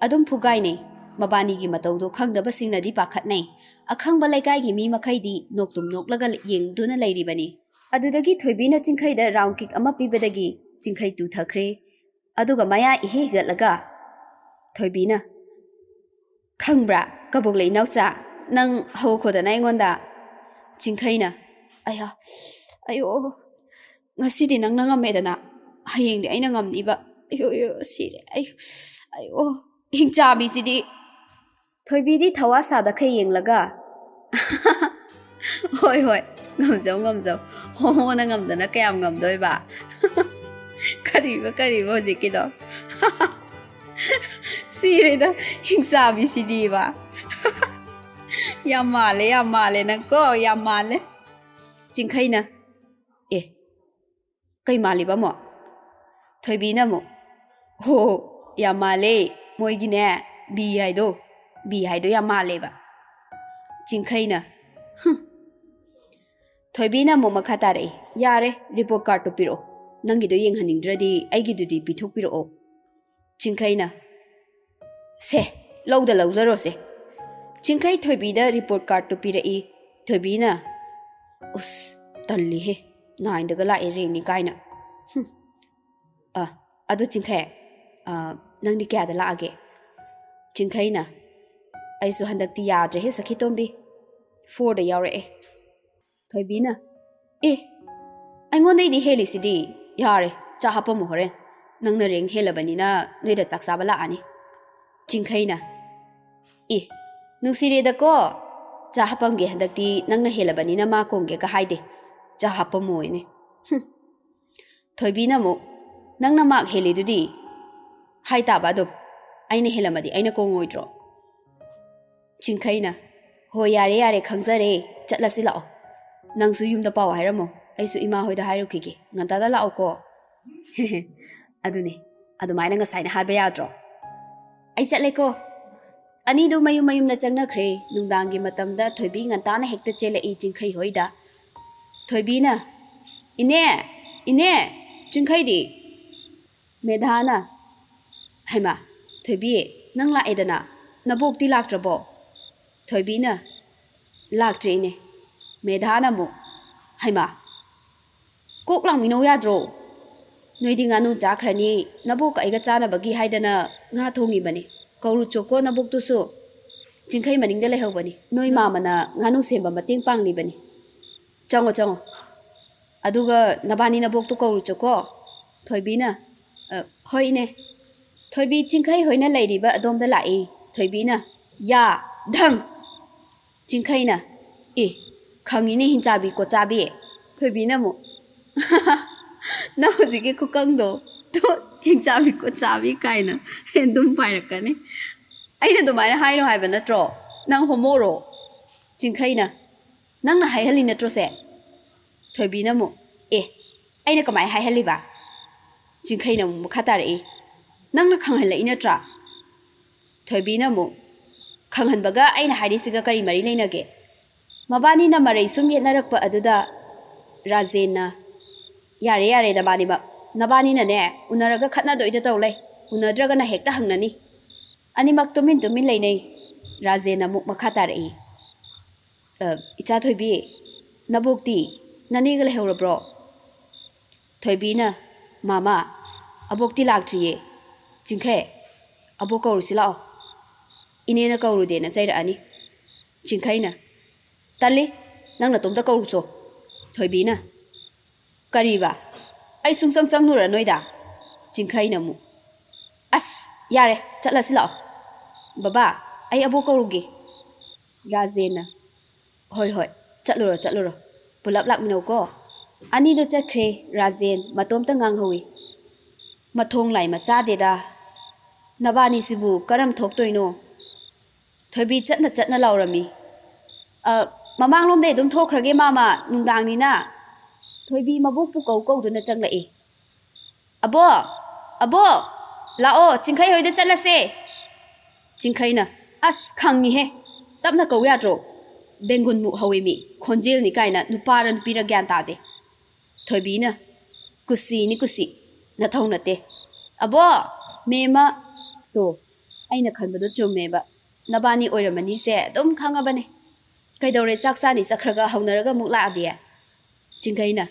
ꯑꯗꯨꯝ ꯐꯨꯒꯥꯏꯅꯩ꯫ ꯃꯕꯥꯅꯤꯒꯤ ꯃꯇꯧꯗꯨ ꯈꯪꯗꯕꯁꯤꯡꯅꯗꯤ ꯄꯥꯈꯠꯅꯩ꯫ ꯑꯈꯪꯕ ꯂꯩꯀꯥꯏꯒꯤ ꯃꯤ ꯃꯈꯩꯗꯤ ꯅꯣꯛꯇꯨꯝ ꯅꯣꯛꯂꯒ ꯌꯦꯡꯗꯨꯅ ꯂꯩꯔꯤꯕꯅꯤ꯫ ꯑꯗꯨꯗꯒꯤ ꯊꯣꯏꯕꯤꯅ ꯆꯤꯡꯈꯩꯗ ꯔꯥꯎꯟ ꯀꯤꯛ ꯑꯃ ꯄꯤꯕꯗꯒꯤ ꯆꯤꯡꯈꯩ ꯇꯨꯊꯈ꯭ꯔꯦ꯫ ꯑꯗꯨꯒ ꯃꯌꯥ ꯏꯍꯦ ꯍꯤꯒꯠꯂꯒ ꯊꯣꯏꯕꯤꯅ, "ꯈꯪꯕ꯭ꯔꯥ, ꯀꯕꯣꯛꯂꯩ ꯏꯅꯥꯎꯆꯥ, ꯅꯪ ꯍꯧꯈꯣꯗꯅ ꯑꯩꯉꯣꯟꯗ꯫" ꯆꯤꯡꯈꯩꯅ, "ꯑꯌꯥ, ꯑꯌꯣ, ꯉꯁꯤꯗꯤ ꯅꯪꯅ ꯉꯝꯃꯦꯗꯅ, ꯍꯌꯦꯡꯗꯤ ꯑꯩꯅ ꯉꯝꯅꯤꯕ꯫ ꯑꯌꯣ, ꯑꯌꯣ, ꯁꯤꯔꯦ, ꯑꯩ, ꯑꯌꯣ, ꯍꯤꯡꯆꯥꯕꯤꯁꯤꯗꯤ꯫" ꯊꯣꯏꯕꯤꯗꯤ ꯊꯋꯥ ꯁꯥꯗꯈꯩ ꯌꯦꯡꯂꯒ, "ꯍꯣꯏ, ꯍꯣꯏ, ꯉꯝꯖꯧ, ꯉꯝꯖꯧ꯫ ꯍꯣꯃꯣꯅ ꯉꯝꯗꯅ ꯀꯌꯥꯝ ꯉꯝꯗꯣꯏꯕ?" ꯀꯔꯤꯕ, ꯀꯔꯤꯕ ꯍꯧꯖꯤꯛꯀꯤꯗꯣ? ꯁꯤꯔꯦꯗ, ꯍꯤꯡꯆꯥꯕꯤꯁꯤꯗꯤꯕ꯫ ꯌꯥꯝ ꯃꯥꯜꯂꯦ, ꯌꯥꯝ ꯃꯥꯜꯂꯦ ꯅꯪꯀꯣ, ꯌꯥꯝ ꯃꯥꯜꯂꯦ꯫ ꯆꯤꯡꯈꯩꯅ, "ꯑꯦ, ꯀꯩ ꯃꯥꯜꯂꯤꯕ ꯑꯃꯨꯛ?" ꯊꯣꯏꯕꯤꯅ ꯑꯃꯨꯛ, "ꯍꯣ, ꯌꯥꯝ ꯃꯥꯜꯂꯦ, ꯃꯣꯏꯒꯤꯅꯦ, ꯕꯤ ꯍꯥꯏꯗꯣ, ꯕꯤ ꯍꯥꯏꯗꯣ ꯌꯥꯝ ꯃꯥꯜꯂꯦꯕ꯫" ꯆꯤꯡꯈꯩꯅ, "ꯍꯨꯝ꯫" ꯊꯣꯏꯕꯤꯅ ꯑꯃꯨꯛ ꯃꯈꯥ ꯇꯥꯔꯛꯏ, "ꯌꯥꯔꯦ, ꯔꯤꯄꯣꯔꯠ ꯀꯥꯔꯠꯇꯨ ꯄꯤꯔꯛꯑꯣ꯫ ꯅꯪꯒꯤꯗꯣ ꯌꯦꯡꯍꯟꯅꯤꯡꯗ꯭ꯔꯗꯤ ꯑꯩꯒꯤꯗꯨꯗꯤ ꯄꯤꯊꯣꯛꯄꯤꯔꯛꯑꯣ꯫" ꯆꯤꯡꯈꯩꯅ, "ꯁꯦ, ꯂꯧꯗ ꯂꯧꯖꯔꯣꯁꯦ꯫" ꯆꯤꯡꯈꯩ ꯊꯣꯏꯕꯤꯗ ꯔꯤꯄꯣꯔꯠ ꯀꯥꯔꯠꯇꯨ ꯄꯤꯔꯛꯏ꯫ ꯊꯣꯏꯕꯤꯅ, "ꯎꯁ, ꯇꯜꯂꯤꯍꯦ, ꯅꯥꯏꯟꯗꯒ ꯂꯥꯛꯑꯦ ꯔꯦꯡꯅꯤ ꯀꯥꯏꯅ꯫ ꯍꯨꯝ꯫ ꯑ, ꯑꯗꯨ ꯆꯤꯡꯈꯩ, ꯑ, ꯅꯪꯗꯤ ꯀꯌꯥꯗ ꯂꯥꯛꯑꯒꯦ?" ꯆꯤꯡꯈꯩꯅ, "ꯑꯩꯁꯨ ꯍꯟꯗꯛꯇꯤ ꯌꯥꯗ꯭ꯔꯦꯍꯦ ꯁꯈꯤꯇꯣꯝꯕꯤ, ꯐꯣꯔꯗ ꯌꯥꯎꯔꯛꯑꯦ꯫" ꯊꯣꯏꯕꯤꯅ, "ꯑꯦ, ꯑꯩꯉꯣꯟꯗꯩꯗꯤ ꯍꯦꯜꯂꯤꯁꯤꯗꯤ꯫ ꯌꯥꯔꯦ, ꯆꯥ ꯍꯥꯞꯄꯝꯃꯨ ꯍꯣꯔꯦꯟ꯫ ꯅꯪꯅ ꯔꯦꯡ ꯍꯦꯜꯂꯕꯅꯤꯅ ꯅꯣꯏꯗ ꯆꯥꯛ ꯆꯥꯕ ꯂꯥꯛꯑꯅꯤ꯫" ꯆꯤꯡꯈꯩꯅ, "ꯑꯦ, ꯅꯨꯡꯁꯤꯔꯦꯗꯀꯣ꯫ ꯆꯥ ꯍꯥꯞꯄꯝꯒꯦ ꯍꯟꯗꯛꯇꯤ ꯅꯪꯅ ꯍꯦꯜꯂꯕꯅꯤꯅ ꯃꯥ ꯀꯣꯡꯒꯦꯒ ꯍꯥꯏꯗꯦ꯫ ꯆꯥ ꯍꯥꯞꯄꯝꯃꯣꯏꯅꯦ꯫ ꯍꯨꯝ꯫" ꯊꯣꯏꯕꯤꯅ ꯑꯃꯨꯛ, "ꯅꯪꯅ ꯃꯥꯛ ꯍꯦꯜꯂꯤꯗꯨꯗꯤ꯫ ꯍꯥꯏ ꯇꯥꯕ ꯑꯗꯨꯝ꯫ ꯑꯩꯅ ꯍꯦꯜꯂꯝꯃꯗꯤ ꯑꯩꯅ ꯀꯣꯡꯉꯣꯏꯗ꯭ꯔꯣ?" ꯆꯤꯡꯈꯩꯅ, "ꯍꯣꯏ, ꯌꯥꯔꯦ, ꯌꯥꯔꯦ, ꯈꯪꯖꯔꯦ꯫ ꯆꯠꯂꯁꯤ ꯂꯥꯛꯑꯣ꯫ ꯅꯪꯁꯨ ꯌꯨꯝꯗ ꯄꯥꯎ ꯍꯥꯏꯔꯝꯃꯣ꯫ ꯑꯩꯁꯨ ꯏꯃꯥ ꯍꯣꯏꯗ ꯍꯥꯏꯔꯨꯈꯤꯒꯦ꯫ ꯉꯟꯇꯥꯗ ꯂꯥꯛꯑꯣꯀꯣ꯫" "ꯑꯗꯨꯅꯦ꯫ ꯑꯗꯨꯃꯥꯏꯅ ꯉꯁꯥꯏꯅ ꯍꯥꯏꯕ ꯌꯥꯗ꯭ꯔꯣ?" "ꯑꯩ ꯆꯠꯂꯦꯀꯣ꯫" ꯑꯅꯤꯗꯨ ꯃꯌꯨꯝ ꯃꯌꯨꯝꯗ ꯆꯪꯅꯈ꯭ꯔꯦ꯫ ꯅꯨꯡꯗꯥꯡꯒꯤ ꯃꯇꯝꯗ ꯊꯣꯏꯕꯤ ꯉꯟꯇꯥꯅ ꯍꯦꯛꯇ ꯆꯦꯜꯂꯛꯏ ꯆꯤꯡꯈꯩ ꯍꯣꯏꯗ꯫ ꯊꯣꯏꯕꯤꯅ, "ꯏꯅꯦ! ꯏꯅꯦ! ꯆꯤꯡꯈꯩꯗꯤ?" ꯃꯦꯙꯥꯅ, "ꯍꯩꯃꯥ, ꯊꯣꯏꯕꯤ, ꯅꯪ ꯂꯥꯛꯑꯦꯗꯅ, ꯅꯕꯣꯛꯇꯤ ꯂꯥꯛꯇ꯭ꯔꯕꯣ?" ꯊꯣꯏꯕꯤꯅ, "ꯂꯥꯛꯇ꯭ꯔꯦ ꯏꯅꯦ꯫" ꯃꯦꯙꯥꯅ ꯑꯃꯨꯛ, "ꯍꯩꯃꯥ, ꯀꯣꯛ ꯂꯥꯡꯃꯤꯅꯧ ꯌꯥꯗ꯭ꯔꯣ? ꯅꯣꯏꯗꯤ ꯉꯥꯅꯨ ꯆꯥꯈ꯭ꯔꯅꯤ, ꯅꯕꯣꯛꯀ ꯑꯩꯒ ꯆꯥꯅꯕꯒꯤ ꯍꯥꯏꯗꯅ ꯉꯥ ꯊꯣꯡꯉꯤꯕꯅꯤ꯫ ꯀꯧꯔꯨ ꯆꯣꯀꯣ ꯅꯕꯣꯛꯇꯨꯁꯨ, ꯆꯤꯡꯈꯩ ꯃꯅꯤꯡꯗ ꯂꯩꯍꯧꯕꯅꯤ꯫ ꯅꯣꯏ ꯃꯥꯃꯅ ꯉꯥꯅꯨ ꯁꯦꯝꯕ ꯃꯇꯦꯡ ꯄꯥꯡꯂꯤꯕꯅꯤ꯫ ꯆꯪꯉꯣ, ꯆꯪꯉꯣ꯫ ꯑꯗꯨꯒ ꯅꯕꯥꯅꯤ ꯅꯕꯣꯛꯇꯨ ꯀꯧꯔꯨ ꯆꯣꯀꯣ꯫" ꯊꯣꯏꯕꯤꯅ, "ꯑ, ꯍꯣꯏ ꯏꯅꯦ꯫" ꯊꯣꯏꯕꯤ ꯆꯤꯡꯈꯩ ꯍꯣꯏꯅ ꯂꯩꯔꯤꯕ ꯑꯗꯣꯝꯗ ꯂꯥꯛꯏ꯫ ꯊꯣꯏꯕꯤꯅ, "ꯌꯥ, ꯙꯪ!" ꯆꯤꯡꯈꯩꯅ, "ꯑꯦ, ꯈꯪꯉꯤꯅꯦ ꯍꯤꯡꯆꯥꯕꯤ ꯀꯣꯠꯆꯥꯕꯤ꯫" ꯊꯣꯏꯕꯤꯅ ꯑꯃꯨꯛ, "ꯅꯪ ꯍꯧꯖꯤꯛꯀꯤ ꯈꯨꯀꯪꯗꯣ, ꯇꯨ, ꯍꯤꯡꯆꯥꯕꯤ ꯀꯣꯠꯆꯥꯕꯤ ꯀꯥꯏꯅ ꯑꯗꯨꯝ ꯄꯥꯏꯔꯛꯀꯅꯤ꯫ ꯑꯩꯅ ꯑꯗꯨꯃꯥꯏꯅ ꯍꯥꯏꯅꯣ ꯍꯥꯏꯕ ꯅꯠꯇ꯭ꯔꯣ? ꯅꯪ ꯍꯣꯃꯣꯔꯣ?" ꯆꯤꯡꯈꯩꯅ, "ꯅꯪꯅ ꯍꯥꯏꯍꯜꯂꯤ ꯅꯠꯇ꯭ꯔꯣꯁꯦ?" ꯊꯣꯏꯕꯤꯅ ꯑꯃꯨꯛ, "ꯑꯦ, ꯑꯩꯅ ꯀꯃꯥꯏꯅ ꯍꯥꯏꯍꯜꯂꯤꯕ?" ꯆꯤꯡꯈꯩꯅ ꯑꯃꯨꯛ ꯃꯈꯥ ꯇꯥꯔꯛꯏ, "ꯅꯪꯅ ꯈꯪꯍꯜꯂꯛꯏ ꯅꯠꯇ꯭ꯔꯥ?" ꯊꯣꯏꯕꯤꯅ ꯑꯃꯨꯛ, "ꯈꯪꯍꯟꯕꯒ ꯑꯩꯅ ꯍꯥꯏꯔꯤꯁꯤꯒ ꯀꯔꯤ ꯃꯔꯤ ꯂꯩꯅꯒꯦ?" ꯃꯕꯥꯅꯤꯅ ꯃꯔꯩ ꯁꯨꯝ ꯌꯦꯠꯅꯔꯛꯄ ꯑꯗꯨꯗ ꯔꯥꯖꯦꯟꯅ, "ꯌꯥꯔꯦ, ꯌꯥꯔꯦ, ꯅꯕꯥꯅꯤꯃꯛ꯫ ꯅꯕꯥꯅꯤꯅꯅꯦ, ꯎꯅꯔꯒ ꯈꯠꯅꯗꯣꯏꯗ ꯇꯧ ꯂꯩ꯫ ꯎꯅꯗ꯭ꯔꯒꯅ ꯍꯦꯛꯇ ꯍꯪꯅꯅꯤ꯫" ꯑꯅꯤꯃꯛ ꯇꯨꯃꯤꯟ ꯇꯨꯃꯤꯟ ꯂꯩꯅꯩ꯫ ꯔꯥꯖꯦꯟꯅ ꯑꯃꯨꯛ ꯃꯈꯥ ꯇꯥꯔꯛꯏ, "ꯑ, ꯏꯆꯥ ꯊꯣꯏꯕꯤ, ꯅꯕꯣꯛꯇꯤ? ꯅꯅꯦꯒ ꯂꯩꯍꯧꯔꯕ꯭ꯔꯣ?" ꯊꯣꯏꯕꯤꯅ, "ꯃꯥꯃ, ꯑꯕꯣꯛꯇꯤ ꯂꯥꯛꯇ꯭ꯔꯤꯌꯦ꯫ ꯆꯤꯡꯈꯩ, ꯑꯕꯣꯛ ꯀꯧꯔꯨꯁꯤ ꯂꯥꯛꯑꯣ꯫ ꯏꯅꯦꯅ ꯀꯧꯔꯨꯗꯦꯅ ꯆꯩꯔꯛꯑꯅꯤ꯫" ꯆꯤꯡꯈꯩꯅ, "ꯇꯜꯂꯤ, ꯅꯪ ꯅꯇꯣꯝꯇ ꯀꯧꯔꯨꯆꯣ꯫" ꯊꯣꯏꯕꯤꯅ, "ꯀꯔꯤꯕ? ꯑꯩ ꯁꯨꯡꯆꯪ ꯆꯪꯂꯨꯔ ꯅꯣꯏꯗ?" ꯆꯤꯡꯈꯩꯅ ꯑꯃꯨꯛ, "ꯑꯁ, ꯌꯥꯔꯦ, ꯆꯠꯂꯁꯤ ꯂꯥꯛꯑꯣ꯫ ꯕꯕꯥ, ꯑꯩ ꯑꯕꯣꯛ ꯀꯧꯔꯨꯒꯦ꯫" ꯔꯥꯖꯦꯟꯅ, "ꯍꯣꯏ, ꯍꯣꯏ, ꯆꯠꯂꯨꯔꯣ, ꯆꯠꯂꯨꯔꯣ꯫ ꯄꯨꯂꯞ ꯂꯥꯛꯃꯤꯟꯅꯧꯀꯣ꯫" ꯑꯅꯤꯗꯣ ꯆꯠꯈ꯭ꯔꯦ꯫ ꯔꯥꯖꯦꯟ ꯃꯇꯣꯝꯇ ꯉꯥꯡꯍꯧꯏ꯫ "ꯃꯊꯣꯡ ꯂꯥꯏ ꯃꯆꯥꯗꯦꯗ, ꯅꯕꯥꯅꯤꯁꯤꯕꯨ ꯀꯔꯝ ꯊꯣꯛꯇꯣꯏꯅꯣ?" ꯊꯣꯏꯕꯤ ꯆꯠꯅ ꯆꯠꯅ ꯂꯥꯎꯔꯝꯃꯤ꯫ "ꯑ, ꯃꯃꯥꯡꯂꯣꯝꯗꯩ ꯑꯗꯨꯝ ꯊꯣꯛꯈ꯭ꯔꯒꯦ ꯃꯥꯃ, ꯅꯨꯡꯗꯥꯡꯅꯤꯅ꯫" ꯊꯣꯏꯕꯤ ꯃꯕꯣꯛꯄꯨ ꯀꯧ ꯀꯧꯗꯨꯅ ꯆꯪꯂꯛꯏ꯫ "ꯑꯕꯣ! ꯑꯕꯣ! ꯂꯥꯛꯑꯣ, ꯆꯤꯡꯈꯩ ꯍꯣꯏꯗ ꯆꯠꯂꯁꯦ!" ꯆꯤꯡꯈꯩꯅ, "ꯑꯁ, ꯈꯪꯉꯤꯍꯦ! ꯇꯞꯅ ꯀꯧ ꯌꯥꯗ꯭ꯔꯣ? ꯕꯦꯡꯒꯨꯟꯃꯨꯛ ꯍꯧꯋꯦꯃꯤ, ꯈꯣꯟꯖꯦꯜꯅꯤ ꯀꯥꯏꯅ ꯅꯨꯄꯥꯔ ꯅꯨꯄꯤꯔ ꯒ꯭ꯌꯥꯟ ꯇꯥꯗꯦ꯫" ꯊꯣꯏꯕꯤꯅ, "ꯀꯨꯁꯤꯅꯤ ꯀꯨꯁꯤ, ꯅꯊꯧ ꯅꯠꯇꯦ꯫" "ꯑꯕꯣ! ꯃꯦꯝꯃ!" "ꯇꯣ, ꯑꯩꯅ ꯈꯟꯕꯗꯣ ꯆꯨꯝꯃꯦꯕ, ꯅꯕꯥꯅꯤ ꯑꯣꯏꯔꯝꯃꯅꯤꯁꯦ ꯑꯗꯨꯝ ꯈꯪꯉꯕꯅꯦ꯫ ꯀꯩꯗꯧꯔꯦ, ꯆꯥꯛ ꯆꯥꯅꯤ ꯆꯠꯈ꯭ꯔꯒ ꯍꯧꯅꯔꯒ ꯑꯃꯨꯛ ꯂꯥꯛꯑꯗꯤ?" ꯆꯤꯡꯈꯩꯅ,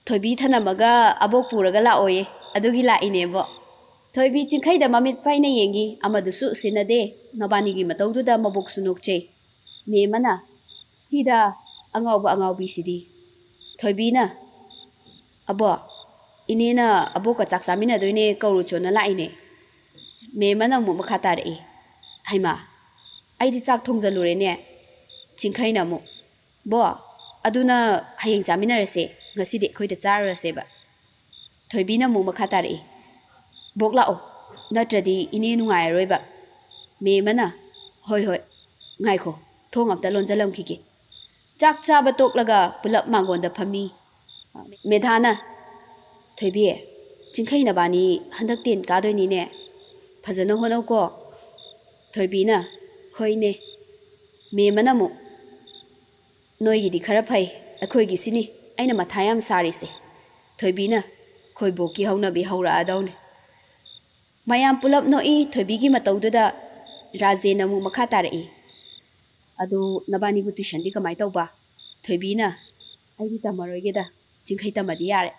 "ꯊꯣꯏꯕꯤ ꯊꯅꯝꯃꯒ ꯑꯕꯣꯛ ꯄꯨꯔꯒ ꯂꯥꯛꯑꯣꯌꯦ, ꯑꯗꯨꯒꯤ ꯂꯥꯛꯏꯅꯦꯕꯣ꯫" ꯊꯣꯏꯕꯤ ꯆꯤꯡꯈꯩꯗ ꯃꯃꯤꯠ ꯐꯩꯅ ꯌꯦꯡꯉꯤ, ꯑꯃꯗꯨꯁꯨ ꯎꯁꯤꯟꯅꯗꯦ꯫ ꯃꯕꯥꯅꯤꯒꯤ ꯃꯇꯧꯗꯨꯗ ꯃꯕꯣꯛꯁꯨ ꯅꯣꯛꯆꯩ꯫ ꯃꯦꯝꯃꯅ, "ꯊꯤꯗ, ꯑꯉꯥꯎꯕ ꯑꯉꯥꯎꯕꯤꯁꯤꯗꯤ꯫" ꯊꯣꯏꯕꯤꯅ, "ꯑꯕꯣ, ꯏꯅꯦꯅ ꯑꯕꯣꯛꯀ ꯆꯥꯛ ꯆꯥꯃꯤꯟꯅꯗꯣꯏꯅꯦ, ꯀꯧꯔꯨꯆꯣꯅ ꯂꯥꯛꯏꯅꯦ꯫" ꯃꯦꯝꯃꯅ ꯑꯃꯨꯛ ꯃꯈꯥ ꯇꯥꯔꯛꯏ, "ꯍꯩꯃꯥ, ꯑꯩꯗꯤ ꯆꯥꯛ ꯊꯣꯡꯖꯜꯂꯨꯔꯦꯅꯦ꯫" ꯆꯤꯡꯈꯩꯅ ꯑꯃꯨꯛ, "ꯕꯣ, ꯑꯗꯨꯅ ꯍꯌꯦꯡ ꯆꯥꯃꯤꯟꯅꯔꯁꯦ, ꯉꯁꯤꯗꯤ ꯑꯩꯈꯣꯏꯗ ꯆꯥꯔꯨꯔꯁꯦꯕ꯫" ꯊꯣꯏꯕꯤꯅ ꯑꯃꯨꯛ ꯃꯈꯥ ꯇꯥꯔꯛꯏ, "ꯕꯣꯛ ꯂꯥꯛꯑꯣ, ꯅꯠꯇ꯭ꯔꯗꯤ ꯏꯅꯦ ꯅꯨꯡꯉꯥꯏꯔꯔꯣꯏꯕ꯫" ꯃꯦꯝꯃꯅ, "ꯍꯣꯏ, ꯍꯣꯏ, ꯉꯥꯏꯈꯣ, ꯊꯣꯡ ꯑꯝꯇ ꯂꯣꯟꯖꯜꯂꯝꯈꯤꯒꯦ꯫" ꯆꯥꯛ ꯆꯥꯕ ꯇꯣꯛꯂꯒ ꯄꯨꯂꯞ ꯃꯥꯡꯒꯣꯟꯗ ꯐꯝꯃꯤ꯫ ꯃꯦꯙꯥꯅ, "ꯊꯣꯏꯕꯤ, ꯆꯤꯡꯈꯩ ꯅꯕꯥꯅꯤ ꯍꯟꯗꯛ ꯇꯦꯟ ꯀꯥꯗꯣꯏꯅꯤꯅꯦ, ꯐꯖꯅ ꯍꯣꯠꯅꯧꯀꯣ꯫" ꯊꯣꯏꯕꯤꯅ, "ꯍꯣꯏꯅꯦ꯫" ꯃꯦꯝꯃꯅ ꯑꯃꯨꯛ, "ꯅꯣꯏꯒꯤꯗꯤ ꯈꯔ ꯐꯩ, ꯑꯩꯈꯣꯏꯒꯤꯁꯤꯅꯤ ꯑꯩꯅ ꯃꯊꯥ ꯌꯥꯝ ꯁꯥꯔꯤꯁꯦ꯫" ꯊꯣꯏꯕꯤꯅ, "ꯈꯣꯏꯕꯣꯛꯀꯤ ꯍꯧꯅꯕꯤ ꯍꯧꯔꯛꯑꯗꯧꯅꯦ꯫" ꯃꯌꯥꯝ ꯄꯨꯂꯞ ꯅꯣꯛꯏ ꯊꯣꯏꯕꯤꯒꯤ ꯃꯇꯧꯗꯨꯗ꯫ ꯔꯥꯖꯦꯟꯅ ꯑꯃꯨꯛ ꯃꯈꯥ ꯇꯥꯔꯛꯏ, "ꯑꯗꯨ ꯅꯕꯥꯅꯤꯕꯨ ꯇꯨꯏꯁꯟꯗꯤ ꯀꯃꯥꯏ ꯇꯧꯕ?" ꯊꯣꯏꯕꯤꯅ, "ꯑꯩꯗꯤ ꯇꯝꯃꯔꯣꯏꯒꯦꯗ, ꯆꯤꯡꯈꯩ ꯇꯝꯃꯗꯤ ꯌꯥꯔꯦ꯫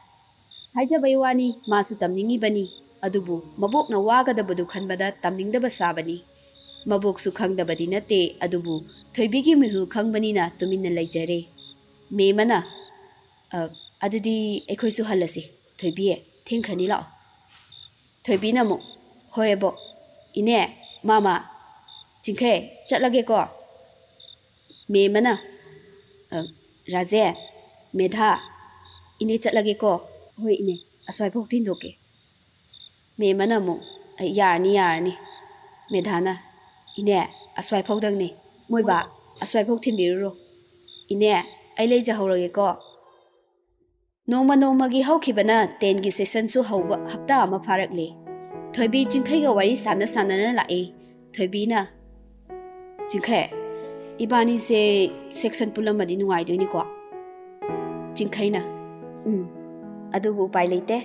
ꯍꯥꯏꯖꯕꯩ ꯋꯥꯅꯤ, ꯃꯥꯁꯨ ꯇꯝꯅꯤꯡꯉꯤꯕꯅꯤ, ꯑꯗꯨꯕꯨ ꯃꯕꯣꯛꯅ ꯋꯥꯒꯗꯕꯗꯨ ꯈꯟꯕꯗ ꯇꯝꯅꯤꯡꯗꯕ ꯁꯥꯕꯅꯤ꯫ ꯃꯕꯣꯛꯁꯨ ꯈꯪꯗꯕꯗꯤ ꯅꯠꯇꯦ, ꯑꯗꯨꯕꯨ ꯊꯣꯏꯕꯤꯒꯤ ꯃꯤꯍꯨꯜ ꯈꯪꯕꯅꯤꯅ ꯇꯨꯃꯤꯟꯅ ꯂꯩꯖꯔꯦ꯫" ꯃꯦꯝꯃꯅ, "ꯑ, ꯑꯗꯨꯗꯤ ꯑꯩꯈꯣꯏꯁꯨ ꯍꯜꯂꯁꯤ꯫ ꯊꯣꯏꯕꯤ, ꯊꯦꯡꯈ꯭ꯔꯅꯤ, ꯂꯥꯛꯑꯣ꯫" ꯊꯣꯏꯕꯤꯅ ꯑꯃꯨꯛ, "ꯍꯣꯏ ꯑꯕꯣꯛ꯫ ꯏꯅꯦ, ꯃꯥꯃ, ꯆꯤꯡꯈꯩ, ꯆꯠꯂꯒꯦꯀꯣ꯫" ꯃꯦꯝꯃꯅ, "ꯑ, ꯔꯥꯖꯦꯟ, ꯃꯦꯙꯥ, ꯏꯅꯦ ꯆꯠꯂꯒꯦꯀꯣ꯫" "ꯍꯣꯏ ꯏꯅꯦ, ꯑꯁ꯭ꯋꯥꯏꯐꯥꯎ ꯊꯤꯟꯗꯣꯛꯀꯦ꯫" ꯃꯦꯝꯃꯅ ꯑꯃꯨꯛ, "ꯑ, ꯌꯥꯔꯅꯤ, ꯌꯥꯔꯅꯤ꯫" ꯃꯦꯙꯥꯅ, "ꯏꯅꯦ, ꯑꯁ꯭ꯋꯥꯏꯐꯥꯎꯗꯪꯅꯤ꯫ ꯃꯣꯏ ꯕꯥ, ꯑꯁ꯭ꯋꯥꯏꯐꯥꯎ ꯊꯤꯟꯕꯤꯔꯨꯔꯣ꯫ ꯏꯅꯦ, ꯑꯩ ꯂꯩꯖꯍꯧꯔꯒꯦꯀꯣ꯫" ꯅꯣꯡꯃ ꯅꯣꯡꯃꯒꯤ ꯍꯧꯈꯤꯕꯅ ꯇꯦꯟꯒꯤ ꯁꯦꯁꯟꯁꯨ ꯍꯧꯕ ꯍꯞꯇꯥ ꯑꯃ ꯐꯥꯔꯛꯂꯦ꯫ ꯊꯣꯏꯕꯤ ꯆꯤꯡꯈꯩꯒ ꯋꯥꯔꯤ ꯁꯥꯟꯅ ꯁꯥꯟꯅꯅ ꯂꯥꯛꯏ꯫ ꯊꯣꯏꯕꯤꯅ, "ꯆꯤꯡꯈꯩ, ꯏꯕꯥꯅꯤꯁꯦ ꯁꯦꯛꯁꯟ ꯄꯨꯜꯂꯝꯃꯗꯤ ꯅꯨꯡꯉꯥꯏꯗꯣꯏꯅꯤꯀꯣ?" ꯆꯤꯡꯈꯩꯅ, "ꯎꯝ, ꯑꯗꯨꯕꯨ ꯎꯄꯥꯏ ꯂꯩꯇꯦ꯫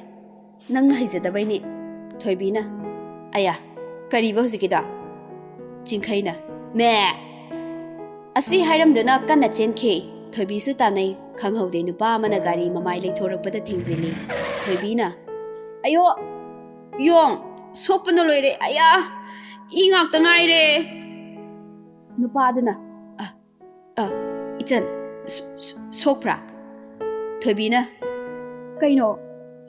ꯅꯪꯅ ꯍꯩꯖꯗꯕꯩꯅꯤ꯫" ꯊꯣꯏꯕꯤꯅ, "ꯑꯌꯥ, ꯀꯔꯤꯕ ꯍꯧꯖꯤꯛꯀꯤꯗꯣ?" ꯆꯤꯡꯈꯩꯅ, "ꯃꯦ!" ꯑꯁꯤ ꯍꯥꯏꯔꯝꯗꯨꯅ ꯀꯟꯅ ꯆꯦꯟꯈꯤ꯫ ꯊꯣꯏꯕꯤꯁꯨ ꯇꯥꯟꯅꯩ꯫ ꯈꯪꯍꯧꯗꯦ ꯅꯨꯄꯥ ꯑꯃꯅ ꯒꯥꯔꯤ ꯃꯃꯥꯏ ꯂꯩꯊꯣꯔꯛꯄꯗ ꯊꯦꯡꯖꯤꯜꯂꯤ꯫ ꯊꯣꯏꯕꯤꯅ, "ꯑꯌꯣ, ꯌꯣꯡ, ꯁꯣꯛꯄꯅ ꯂꯣꯏꯔꯦ꯫ ꯑꯌꯥ, ꯏ ꯉꯥꯛꯇ ꯉꯥꯏꯔꯦ꯫" ꯅꯨꯄꯥꯗꯨꯅ, "ꯑ, ꯑ, ꯏꯆꯟ, ꯁ-, ꯁ-, ꯁꯣꯛꯄ꯭ꯔꯥ?" ꯊꯣꯏꯕꯤꯅ, "ꯀꯩꯅꯣ?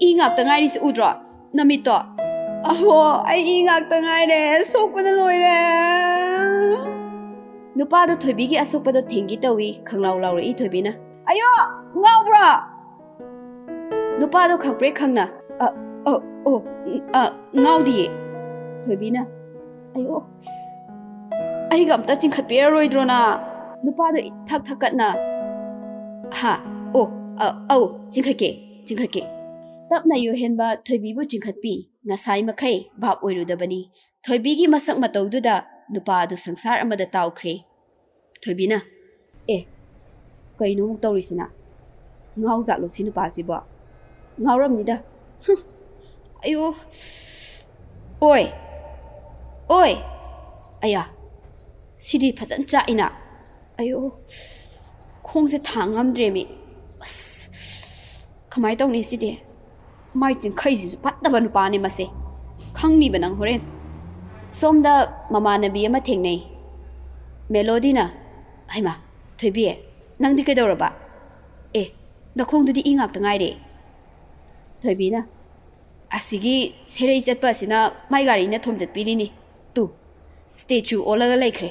ꯏ ꯉꯥꯛꯇ ꯉꯥꯏꯔꯤꯁꯤ ꯎꯗ꯭ꯔꯣ? ꯅꯃꯤꯠꯇꯣ?" "ꯑꯍꯣ, ꯑꯩ ꯏ ꯉꯥꯛꯇ ꯉꯥꯏꯔꯦ, ꯁꯣꯛꯄꯅ ꯂꯣꯏꯔꯦ꯫" ꯅꯨꯄꯥꯗꯣ ꯊꯣꯏꯕꯤꯒꯤ ꯑꯁꯣꯛꯄꯗꯣ ꯊꯦꯡꯒꯦ ꯇꯧꯏ꯫ ꯈꯪꯂꯥꯎ ꯂꯥꯎꯔꯛꯏ ꯊꯣꯏꯕꯤꯅ, "ꯑꯌꯣ, ꯉꯥꯎꯕ꯭ꯔꯣ?" ꯅꯨꯄꯥꯗꯣ ꯈꯪꯄ꯭ꯔꯦꯛ ꯈꯪꯅ, "ꯑ, ꯑ, ꯑꯣ, ꯎꯝ, ꯑ, ꯉꯥꯎꯗꯤꯌꯦ꯫" ꯊꯣꯏꯕꯤꯅ, "ꯑꯌꯣ, ꯑꯩꯒ ꯑꯝꯇ ꯆꯤꯡꯈꯠꯄꯤꯔꯔꯣꯏꯗ꯭ꯔꯣꯅ?" ꯅꯨꯄꯥꯗꯣ ꯏꯊꯛ ꯊꯛꯀꯠꯅ, "ꯍꯥ? ꯑꯣ, ꯑ, ꯑꯧ, ꯆꯤꯡꯈꯠꯀꯦ, ꯆꯤꯡꯈꯠꯀꯦ꯫" ꯇꯞꯅ ꯌꯣꯍꯦꯟꯕ ꯊꯣꯏꯕꯤꯕꯨ ꯆꯤꯡꯈꯠꯄꯤ꯫ ꯉꯁꯥꯏ ꯃꯈꯩ ꯚꯥꯞ ꯑꯣꯏꯔꯨꯗꯕꯅꯤ꯫ ꯊꯣꯏꯕꯤꯒꯤ ꯃꯁꯛ ꯃꯇꯧꯗꯨꯗ ꯅꯨꯄꯥ ꯑꯗꯨ ꯁꯪꯁꯥꯔ ꯑꯃꯗ ꯇꯥꯎꯈ꯭ꯔꯦ꯫ ꯊꯣꯏꯕꯤꯅ, "ꯑꯦ, ꯀꯩꯅꯣ ꯑꯃꯨꯛ ꯇꯧꯔꯤꯁꯤꯅ? ꯉꯥꯎꯖꯥꯠꯂꯣ ꯁꯤ ꯅꯨꯄꯥꯁꯤꯕꯣ? ꯉꯥꯎꯔꯝꯅꯤꯗ꯫ ꯍꯨꯝ, ꯑꯌꯣ, ꯑꯣꯏ, ꯑꯣꯏ!" ꯑꯌꯥ, ꯁꯤꯗꯤ ꯐꯖꯅ ꯆꯥꯛꯏꯅ꯫ ꯑꯌꯣ, ꯈꯣꯡꯁꯦ ꯊꯥꯡ ꯉꯝꯗ꯭ꯔꯦꯃꯤ꯫ ꯑꯁ, ꯀꯃꯥꯏꯅ ꯇꯧꯅꯤ ꯁꯤꯗꯤ? ꯃꯥꯏ ꯆꯤꯡꯈꯩꯁꯤꯁꯨ ꯐꯠꯇꯕ ꯅꯨꯄꯥꯅꯦ ꯃꯁꯦ꯫ ꯈꯪꯅꯤꯕ ꯅꯪ ꯍꯣꯔꯦꯟ꯫ ꯁꯣꯝꯗ ꯃꯃꯥꯟꯅꯕꯤ ꯑꯃ ꯊꯦꯡꯅꯩ꯫ ꯃꯦꯂꯣꯗꯤꯅ, "ꯍꯩꯃꯥ, ꯊꯣꯏꯕꯤ, ꯅꯪꯗꯤ ꯀꯩꯗꯧꯔꯕ? ꯑꯦ, ꯅꯈꯣꯡꯗꯨꯗꯤ ꯏ ꯉꯥꯛꯇ ꯉꯥꯏꯔꯦ꯫" ꯊꯣꯏꯕꯤꯅ, "ꯑꯁꯤꯒꯤ ꯁꯦꯔꯩ ꯆꯠꯄ ꯑꯁꯤꯅ ꯃꯥꯏ ꯒꯥꯔꯤꯅ ꯊꯣꯝꯗꯠꯄꯤꯔꯤꯅꯤ꯫ ꯇꯨ, ꯁ꯭ꯇꯦꯆꯨ ꯑꯣꯜꯂꯒ ꯂꯩꯈ꯭ꯔꯦ꯫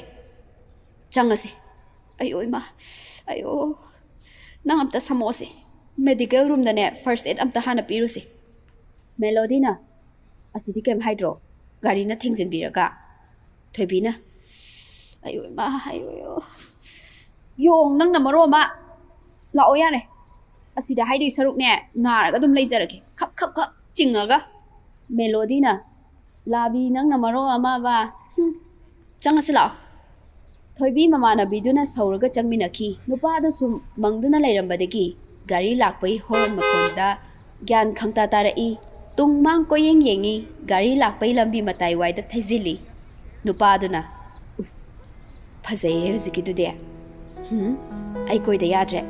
ꯆꯪꯉꯁꯤ꯫" "ꯑꯌꯣ ꯏꯃꯥ, ꯑꯌꯣ, ꯅꯪ ꯑꯝꯇ ꯁꯝꯃꯛꯑꯣꯁꯦ꯫ ꯃꯦꯗꯤꯀꯦꯜ ꯔꯨꯝꯗꯅꯦ ꯐꯥꯔꯁ ꯑꯦꯗ ꯑꯝꯇ ꯍꯥꯟꯅ ꯄꯤꯔꯨꯁꯦ꯫" ꯃꯦꯂꯣꯗꯤꯅ, "ꯑꯁꯤꯗꯤ ꯀꯩꯝ ꯍꯥꯏꯗ꯭ꯔꯣ? ꯒꯥꯔꯤꯅ ꯊꯦꯡꯖꯤꯟꯕꯤꯔꯒ꯫" ꯊꯣꯏꯕꯤꯅ, "ꯑꯌꯣ ꯏꯃꯥ, ꯑꯌꯣ, ꯑꯌꯣ꯫ ꯌꯣꯡ, ꯅꯪꯅ ꯃꯔꯣꯟ ꯑꯃ꯫ ꯂꯥꯛꯑꯣ ꯌꯥꯔꯦ꯫ ꯑꯁꯤꯗ ꯍꯥꯏꯗꯣꯏ ꯁꯔꯨꯛꯅꯦ, ꯅꯥꯔꯒ ꯑꯗꯨꯝ ꯂꯩꯖꯔꯒꯦ, ꯈꯞ ꯈꯞ ꯈꯞ ꯆꯤꯡꯉꯒ꯫" ꯃꯦꯂꯣꯗꯤꯅ, "ꯂꯥꯕꯤ, ꯅꯪꯅ ꯃꯔꯣꯟ ꯑꯃ ꯕꯥ꯫ ꯍꯨꯝ, ꯆꯪꯉꯁꯤ ꯂꯥꯛꯑꯣ꯫" ꯊꯣꯏꯕꯤ ꯃꯃꯥꯟꯅꯕꯤꯗꯨꯅ ꯁꯧꯔꯒ ꯆꯪꯃꯤꯟꯅꯈꯤ꯫ ꯅꯨꯄꯥꯗꯨ ꯁꯨꯝ ꯃꯪꯗꯨꯅ ꯂꯩꯔꯝꯕꯗꯒꯤ ꯒꯥꯔꯤ ꯂꯥꯛꯄꯒꯤ ꯍꯣꯔꯟ ꯃꯈꯣꯟꯗ ꯒ꯭ꯌꯥꯟ ꯈꯪꯇꯥ ꯇꯥꯔꯛꯏ꯫ ꯇꯨꯡ ꯃꯥꯡ ꯀꯣꯏꯌꯦꯡ ꯌꯦꯡꯉꯤ꯫ ꯒꯥꯔꯤ ꯂꯥꯛꯄꯒꯤ ꯂꯝꯕꯤ ꯃꯇꯥꯏ ꯋꯥꯏꯗ ꯊꯩꯖꯤꯜꯂꯤ꯫ ꯅꯨꯄꯥꯗꯨꯅ, "ꯎꯁ, ꯐꯖꯩꯌꯦ ꯍꯧꯖꯤꯛꯀꯤꯗꯨꯗꯤ꯫ ꯍꯨꯝ, ꯑꯩ ꯀꯣꯏꯗ ꯌꯥꯗ꯭ꯔꯦ꯫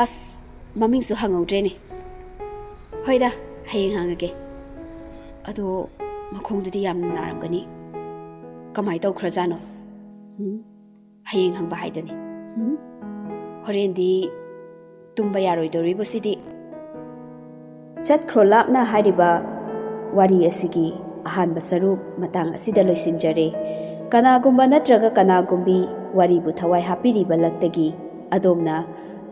ꯑꯁ, ꯃꯃꯤꯡꯁꯨ ꯍꯪꯍꯧꯗ꯭ꯔꯦꯅꯦ꯫ ꯍꯣꯏꯗ, ꯍꯌꯦꯡ ꯍꯪꯉꯒꯦ꯫ ꯑꯗꯣ ꯃꯈꯣꯡꯗꯨꯗꯤ ꯌꯥꯝꯅ ꯅꯥꯔꯝꯒꯅꯤ꯫ ꯀꯃꯥꯏ ꯇꯧꯈ꯭ꯔꯖꯥꯠꯅꯣ? ꯍꯨꯝ, ꯍꯌꯦꯡ ꯍꯪꯕ ꯍꯥꯏꯗꯨꯅꯤ꯫ ꯍꯨꯝ, ꯍꯣꯔꯦꯟꯗꯤ ꯇꯨꯝꯕ ꯌꯥꯔꯣꯏꯗꯧꯔꯤꯕꯣ ꯁꯤꯗꯤ?" ꯆꯠꯈ꯭ꯔꯣ ꯂꯥꯞꯅ ꯍꯥꯏꯔꯤꯕ ꯋꯥꯔꯤ ꯑꯁꯤꯒꯤ ꯑꯍꯥꯟꯕ ꯁꯔꯨꯛ ꯃꯇꯥꯡ ꯑꯁꯤꯗ ꯂꯣꯏꯁꯤꯟꯖꯔꯦ꯫ ꯀꯅꯥꯒꯨꯝꯕ ꯅꯠꯇ꯭ꯔꯒ ꯀꯅꯥꯒꯨꯝꯕꯤ ꯋꯥꯔꯤꯕꯨ ꯊꯋꯥꯏ ꯍꯥꯞꯄꯤꯔꯤꯕ ꯂꯛꯇꯒꯤ ꯑꯗꯣꯝꯅ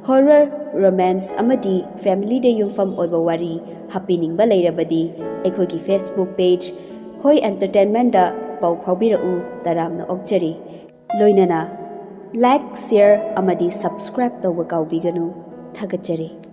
horror, romance ꯑꯃꯗꯤ family ꯗ ꯌꯨꯝꯐꯝ ꯑꯣꯏꯕ ꯋꯥꯔꯤ ꯍꯥꯞꯄꯤꯅꯤꯡꯕ ꯂꯩꯔꯕꯗꯤ ꯑꯩꯈꯣꯏꯒꯤ Facebook page ꯍꯣꯏ Entertainment ꯗ ꯄꯥꯎ ꯐꯥꯎꯕꯤꯔꯛꯎ꯫ ꯇꯔꯥꯝꯅ ꯑꯣꯛꯆꯔꯤ꯫ ꯂꯣꯏꯅꯅ like, share ꯑꯃꯗꯤ subscribe ꯇꯧꯕ ꯀꯥꯎꯕꯤꯒꯅꯨ꯫ ꯊꯥꯒꯠꯆꯔꯤ꯫